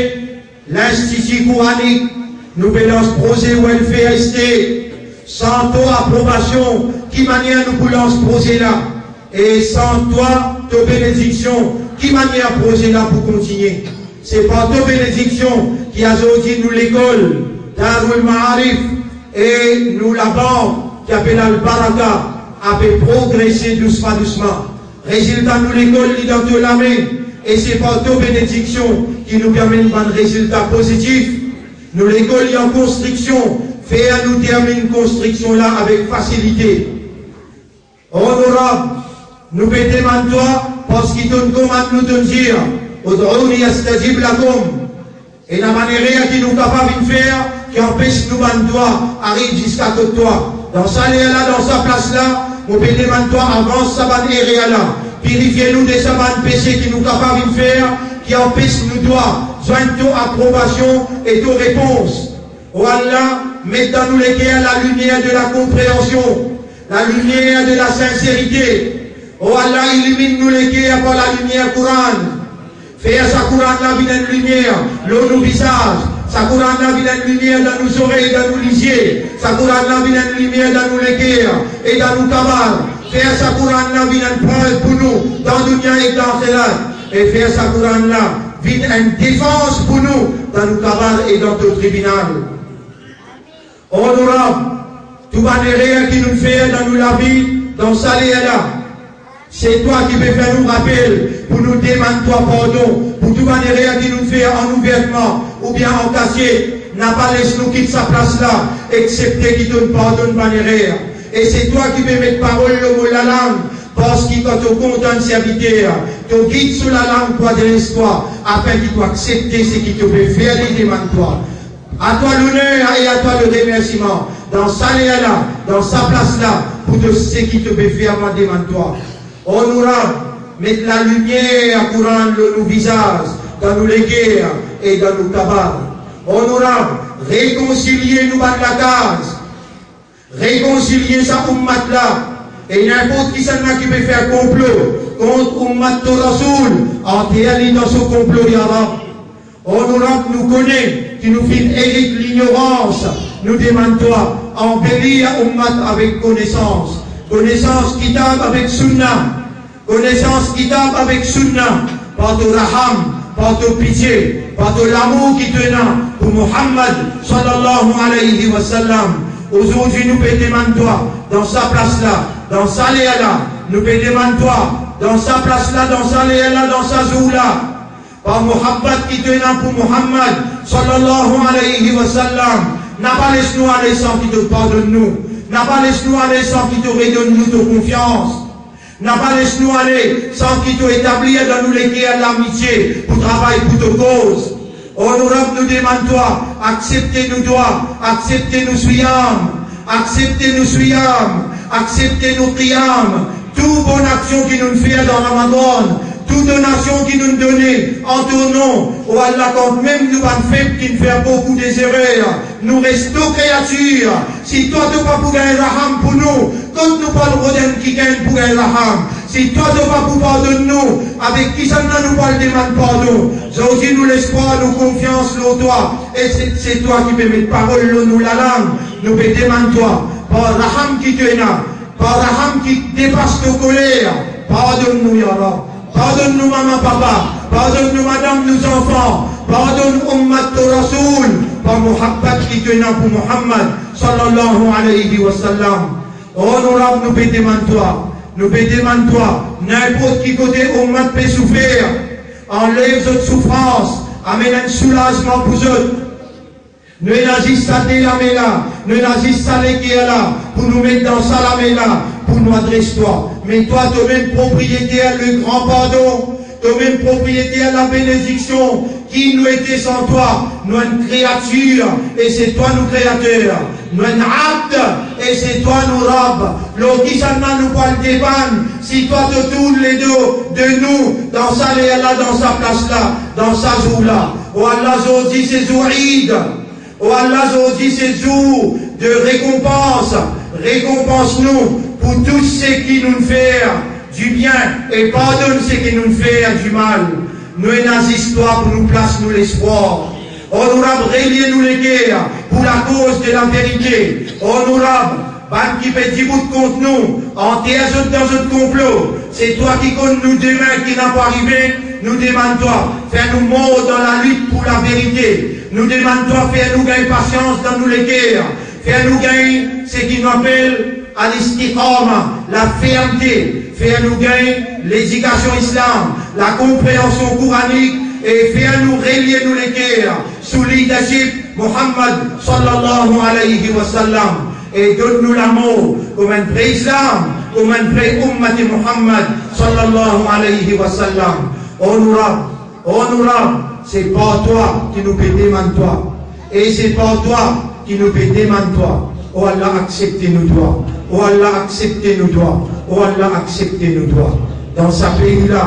Linstiti Koranik, nou pe lans proze Welfare Estate. San to aprobasion, ki manier nou pou lans proze la? E san twa, to benediksion, ki manier proze la pou kontigne? Se par to benediksion ki azordi nou lekol Darul Maarif e nou labank ki apel Al Baraka ape progrese dousma dousma. Rezilta nou lekol li dan to lame, e se par to benediksion ki nou pe amenn bann rezilta pozitif. Nou lekol li an konstriksion, fer nou terminn konstriksion la avek fasilite. Onorab, nou pe demann twa, parski to'nn komann nou, to'nn dir, "Ud'uni astajib lakum." Ena bann erer ki nou kapav vinn fer, ki anpes nou bann dwa ariv ziska kot twa. Dan sa ler la, dan sa plas la, mo pe demann twa, avans sa bann erer la, pirifie nou de sa bann pese ki nou kapav vinn fer, ki anpes nou dwa zwenn to aprobasion e to repons. O Allah, met dan nou leker lalimier de lakonpreansion, lalimier de lasinserite. O Allah, iliminn nou leker par lalimier Koran. Fer sa Koran la vinn enn limier lor nou vizaz. Sa Koran la vinn enn limier dan nou zorey, dan nou lizie. Sa Koran la vinn enn limier dan nou leker e dan nou kabar. Fer sa Koran la vinn enn prev pou nou dan dunia ek dan laxirat. E fer sa Koran la vinn enn defans pou nou dan nou kabar e dan to tribinal. Onorab, tou bann erer ki nou fer dan nou lavi, dan sa ler la, se twa ki pe fer nou rapel pou nou demann twa pardon pou tou bann erer ki nou fer an ouvertman oubien an kasiet. Napa les nou kit sa plas la, exepte ki to'nn pardonn bann erer. E se twa ki pe met parol lor mo lalang, parski kan to kontan enn serviter, to gid so lalang pou adres twa, afin ki to aksepte seki to pe fer li demann twa. A twa loner e a twa le remersiman, dan sa ler la, dan sa plas la, pou tou seki to pe fer mwa demann twa. Onorab, met lalimier Koran lor nou vizaz, dan nou leker e dan nou kabar. Onorab, rekonsilie nou bann lakaz, rekonsilie sa oummat la, e ninport kisannla ki pe fer konplo kont oummat to Rasoul, anter li dan so konplo, ya Rab. Onorab, nou kone ki nou finn erit lignorans, nou demann twa, anbelir oummat avek konesans, konesans Kitab avek Sunna. Konesans Kitab avek Sunna, par to raham, par to pitie, par to lamour ki to ena pou Muhammad sallallahu alayhi wa sallam. Ozordi nou pe demann twa, dan sa plas la, dan sa ler la, nou pe demann twa, dan sa plas la, dan sa ler la, dan sa zour la, par muhabbat ki to ena pou Muhammad sallallahu alayhi wa sallam, napa les nou ale san ki to pardonn nou, napa les nou ale san ki to redonn nou to konfians, napa les nou ale san ki to etablir dan nou leker lamitie pou travay pou to koz. Onorab, nou demann twa, aksepte nou dwa, aksepte nou siyam, aksepte nou siyam, aksepte nou qiyam, tou bon aksion ki nou fer dan Ramadan, tou donasion ki nou done an to non, o Allah, kantmem nou bann feb ki'nn fer boukou de zerer, nou res to kreatir. Si twa to pa pou gagn raham pou nou, kot nou pou al rod enn kikenn pou gagn raham? Si twa to pa pou pardonn nou, avek kisannla nou pou al demann pardon? Zordi nou lespwar, nou konfians lor twa, e se, se twa ki pe met parol lor nou lalang. Nou pe demann twa, par raham ki to ena, par raham ki depas to koler, pardonn nou, ya Rab. Pardonn nou mama, papa, pardonn nou madam, nou zanfan, pardonn oummat to Rasoul, par muhabbat ki to ena pou Muhammad sallallahu alayhi wa sallam. Onorab, nou pe demann twa, nou pe demann twa, ninport ki kote oummat pe soufer, anlev zot soufrans, amenn enn soulazman pou zot. Nou ena zis sa de lame la, nou ena zis sa leker la, pou nou met dan sa lame la, pou nou adres twa. Me twa, tomem propriyeter le gran pardon, tomem propriyeter labenediksion, ki nou ete san twa? Nou enn kreatir, e se twa nou kreater. Nou enn abd, e se twa nou Rab. Lor kisannla nou pou al depann, si twa to tourn ledo de nou, dan sa ler la, dan sa plas la, dan sa zour la? O Allah, zordi se zour Eid. O Allah, zordi se zour de rekonpans. Rekonpans nou pou tou seki nou fer dibien e pardonn seki nou fer dimal. Nou ena zis twa pou nou plas nou lespwar. Onorab, relie nou leker pou lakoz de laverite. Onorab, bann ki pe dibout kont nou, anter zot dan zot konplo. Se twa ki konn nou demin ki ena pou arive. Nou demann twa, fer nou mor dan lalit pou laverite. Nou demann twa, fer nou gagn pasians dan nou leker, fer nou gagn seki nou apel al-istiqama, lafermte, fer nou gagn ledikasion islam, lakonpreansion kouranik, e fer nou relie nou leker sou leadership Muhammad sallallahu alayhi wa sallam, e donn nou lamor kouma enn vre islam, kouma enn vre oummat Muhammad sallallahu alayhi wa sallam. Onorab, Onorab, se par twa ki nou pe demann twa, e se par twa ki nou pe demann twa. O Allah, aksepte nou dwa. O Allah, aksepte nou dwa. O Allah, aksepte nou dwa. Dan sa pei la,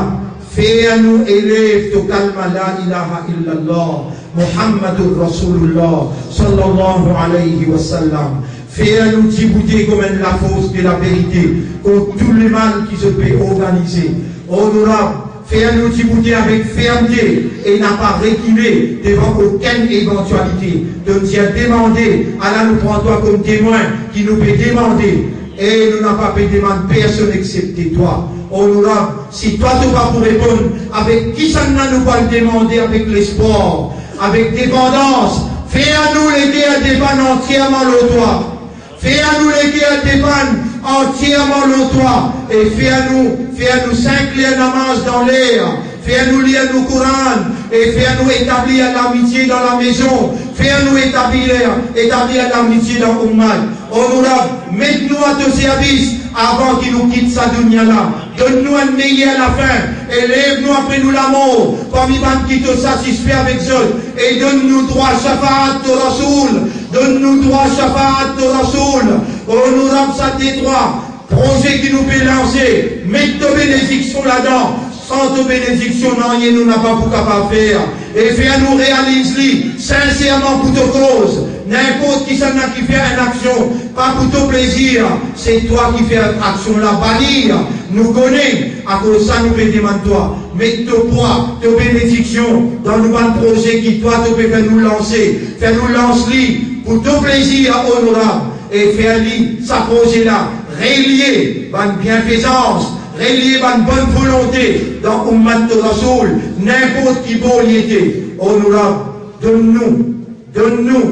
fer nou elev to kalma la ilaha illallah, Muhammadur Rasulullah, sallallahu alayhi wa sallam. Fer nou diboute kouma enn lafors de laverite kont tou lemal ki zot pe organize. Onorab, fer nou diboute avek fermte e napa rekile devan okenn evantialite. To'nn dir demande, ala nou pran twa kom temwin ki nou pe demande, e nou napa pe demann personn exsepte twa. Onorab, si twa to pa pou reponn, avek kisannla nou pou al demande avek lespwar, avek depandans? Fer nou leker depann antierman lor twa. Fer nou leker depann antierman lor twa, e fer nou, fer nou sink ler namaz dan ler, fer nou lir nou Koran, e fer nou etablir lamitie dan lamezon, fer nou etablir, etablir lamitie dan oummat. Onorab, met nou a to servis avan ki nou kit sa dunia la. Donn nou enn meyer lafin, e lev nou apre nou lamor parmi bann ki to satisfe avek zot, e donn nou drwa shafaat to Rasoul, donn nou drwa shafaat to Rasoul. Onorab, sa detrwa proze ki nou pe lanse, met to benediksion ladan. San to benediksion, nanye nou napa pou kapav fer. E fer nou realiz li sinserman pou to koz. Ninport kisannla ki fer enn aksion pa pou to plezir, se twa ki fer aksion la, bani. Nou kone, akoz sa nou pe demann twa, met to pwa, to benediksion dan nou bann proze ki twa to pe fer nou lanse. Fer nou lans li pou to plezir, Onorab, e fer li, sa proze la, relie bann bienfezans, relie bann bonn volonte dan oummat to Rasoul, ninport ki bor li ete. Onorab, donn nou, donn nou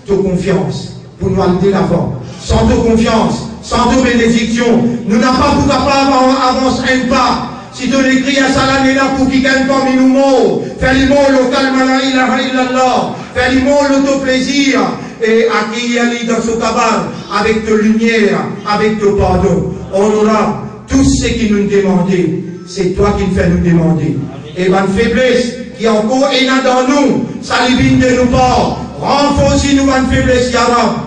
to konfians pou nou al delavan. San to konfians, san to benediksion, nou napa pou kapav av-, avans enn pa. Si to lekrir sa lane la pou kikenn parmi nou mor, fer li mor lor kalima la ilaha illallah, fer li mor lor to plezir, e akeyir li dan so kabar avek to limier, avek to pardon. Onorab, tou seki nou demande, se twa ki fer nou demande. E bann febles ki ankor ena dan nou, sa li vinn de nou par, ranforsi nou bann febles, ya Rab.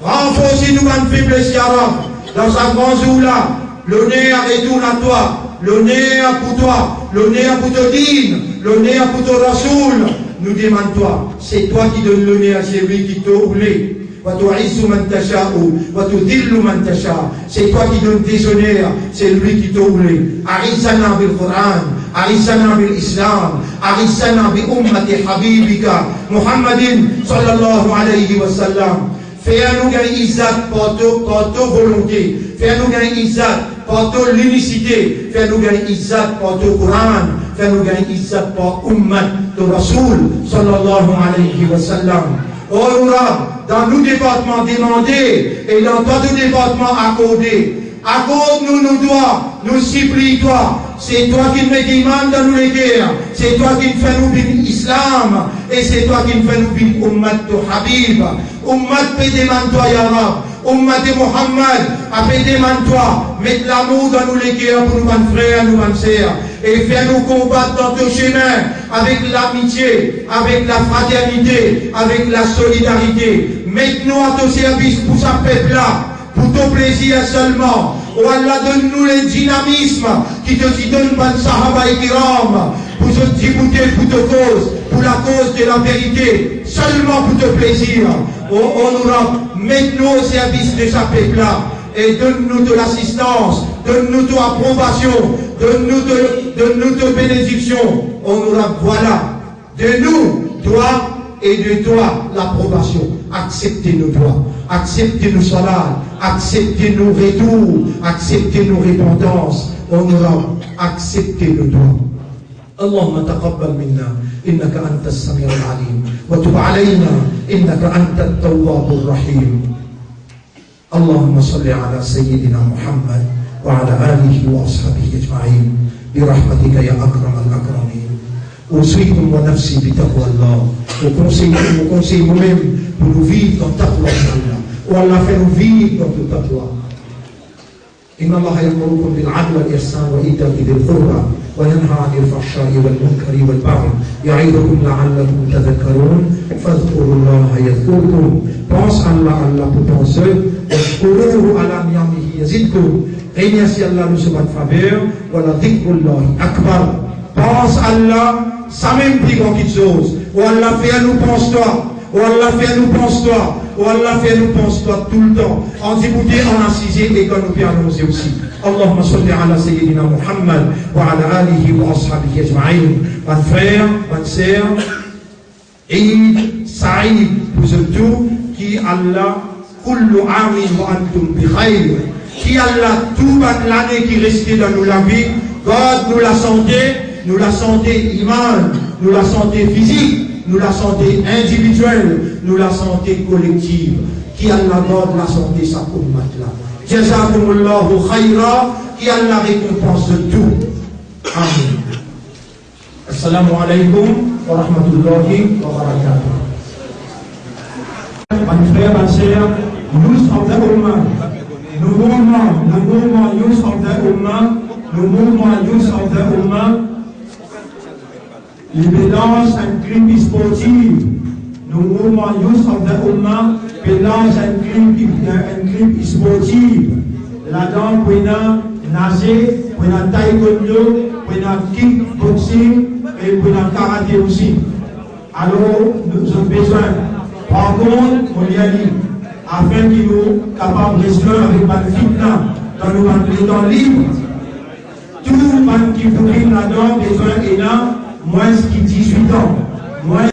Ranforsi nou bann febles, ya Rab. Dan sa gran zour la, loner retourn a twa, loner pou twa, loner pou to din, loner pou to Rasoul. Nou demann twa, se twa ki donn loner a selwi ki to oule. Wa tu'izzu man tasha'u, wa tudhillu man tasha. Se twa ki donn dezoner selwi ki to oule. A'izzana bil Qur'an, a'izzana bil Islam, a'izzana bi ummati habibika Muhammadin sallallahu alayhi wa sallam. Fer nou gagn izzat par to, par to volonte. Fer nou gagn izzat par to linisite. Fer nou gagn izzat par to Qur'an. Fer nou gagn izzat par oummat to Rasoul sallallahu alayhi wa sallam. Onorab, dan nou departman demande e dan twa to departman akorde. Akord nou nou dwa, nou sipliy twa. Se twa ki met iman dan nou leker, se twa ki fer nou vinn Islam, e se twa ki fer nou vinn oummat to Habib. Oummat pe demann twa, ya Rab. Oummat Muhammad a pe demann twa, met lamour dan nou leker pou nou bann frer, nou bann ser, e fer nou konbat dan to semin avek lamitie, avek lafraternite, avek lasolidarite. Met nou a to servis pou sa pep la, pou to plezir selman. O Allah, donn nou le dinamism ki to ti donn bann sahaba kiram, pou zot diboute pou to koz, pou lakoz de laverite, selman pou to plezir. O Onorab, met nou o servis de sa pep la e donn nou to lasistans, donn nou to aprobasion, donn nou to, donn nou to benediksion. Onorab, vwala, de nou dwa e de twa laprobasion. Aksepte nou dwa, aksepte nou salat, aksepte nou retour, aksepte nou repantans. Onorab, aksepte nou dwa. اللهم تقبل منا إنك أنت السميع العليم وتب علينا إنك أنت التواب الرحيم. اللهم صل على سيدنا محمد وعلى آله وأصحابه أجمعين برحمتك يا أكرم الأكرمين. أوصيكم ونفسي بتقوى الله. Mo konsey, mo konsey momem pou nou viv dan taqwa Allah. O Allah, fer nou viv dan to taqwa. إن الله يأمركم بالعدل والإحسان وإيتاء ذي القربى وينهى عن الفحشاء والمنكر والبغي يعظكم لعلكم تذكرون فاذكروا الله يذكركم. Pans Allah, Allah pou pans zot. واشكروه على نعمه يزدكم. Remersie Allah lor so bann faver. ولذكر الله أكبر. Pans Allah, samem pli gran kiksoz. O Allah, fer nou pans twa. O Allah, fer nou pans twa. O Allah, fer nou pans twa toultan. An diboute, an asize e kan nou pe alonze osi. اللهم صل على سيدنا محمد وعلى آله وأصحابه أجمعين. Bann frer, bann ser, Eid Said pou zot tou, ki Allah, كل عام وأنتم بخير. Ki Allah, tou bann lane ki reste dan nou lavi, gard nou lasante, nou lasante iman, nou lasante fizik, nou lasante individiel, nou lasante kolektiv. Ki Allah gard lasante sa oummat la. جزاكم الله خيرا. Ki Allah rekonpans zot tou. Amin. Assalamu alaikum wa rahmatullahi wa barakatuh. Bann frer, bann ser, Youth of the Ummah, nou mouvman, nou mouvman Youth of the Ummah, nou mouvman Youth of the Ummah, li pe lans enn klib sportif. Nou mouvman Youth of the Ummah pe lans enn klib, enn klib sportif. Ladan pou ena naze, pou ena taekwondo, pou ena kickboxing e pou ena karate osi. Alor, nou, zot bizin pran kont, mo lir li, afin ki nou kapav restreint avek bann fitna dan nou bann letan lib. Tou bann ki pou vinn ladan bizin ena mwins ki dizwit an. Mwins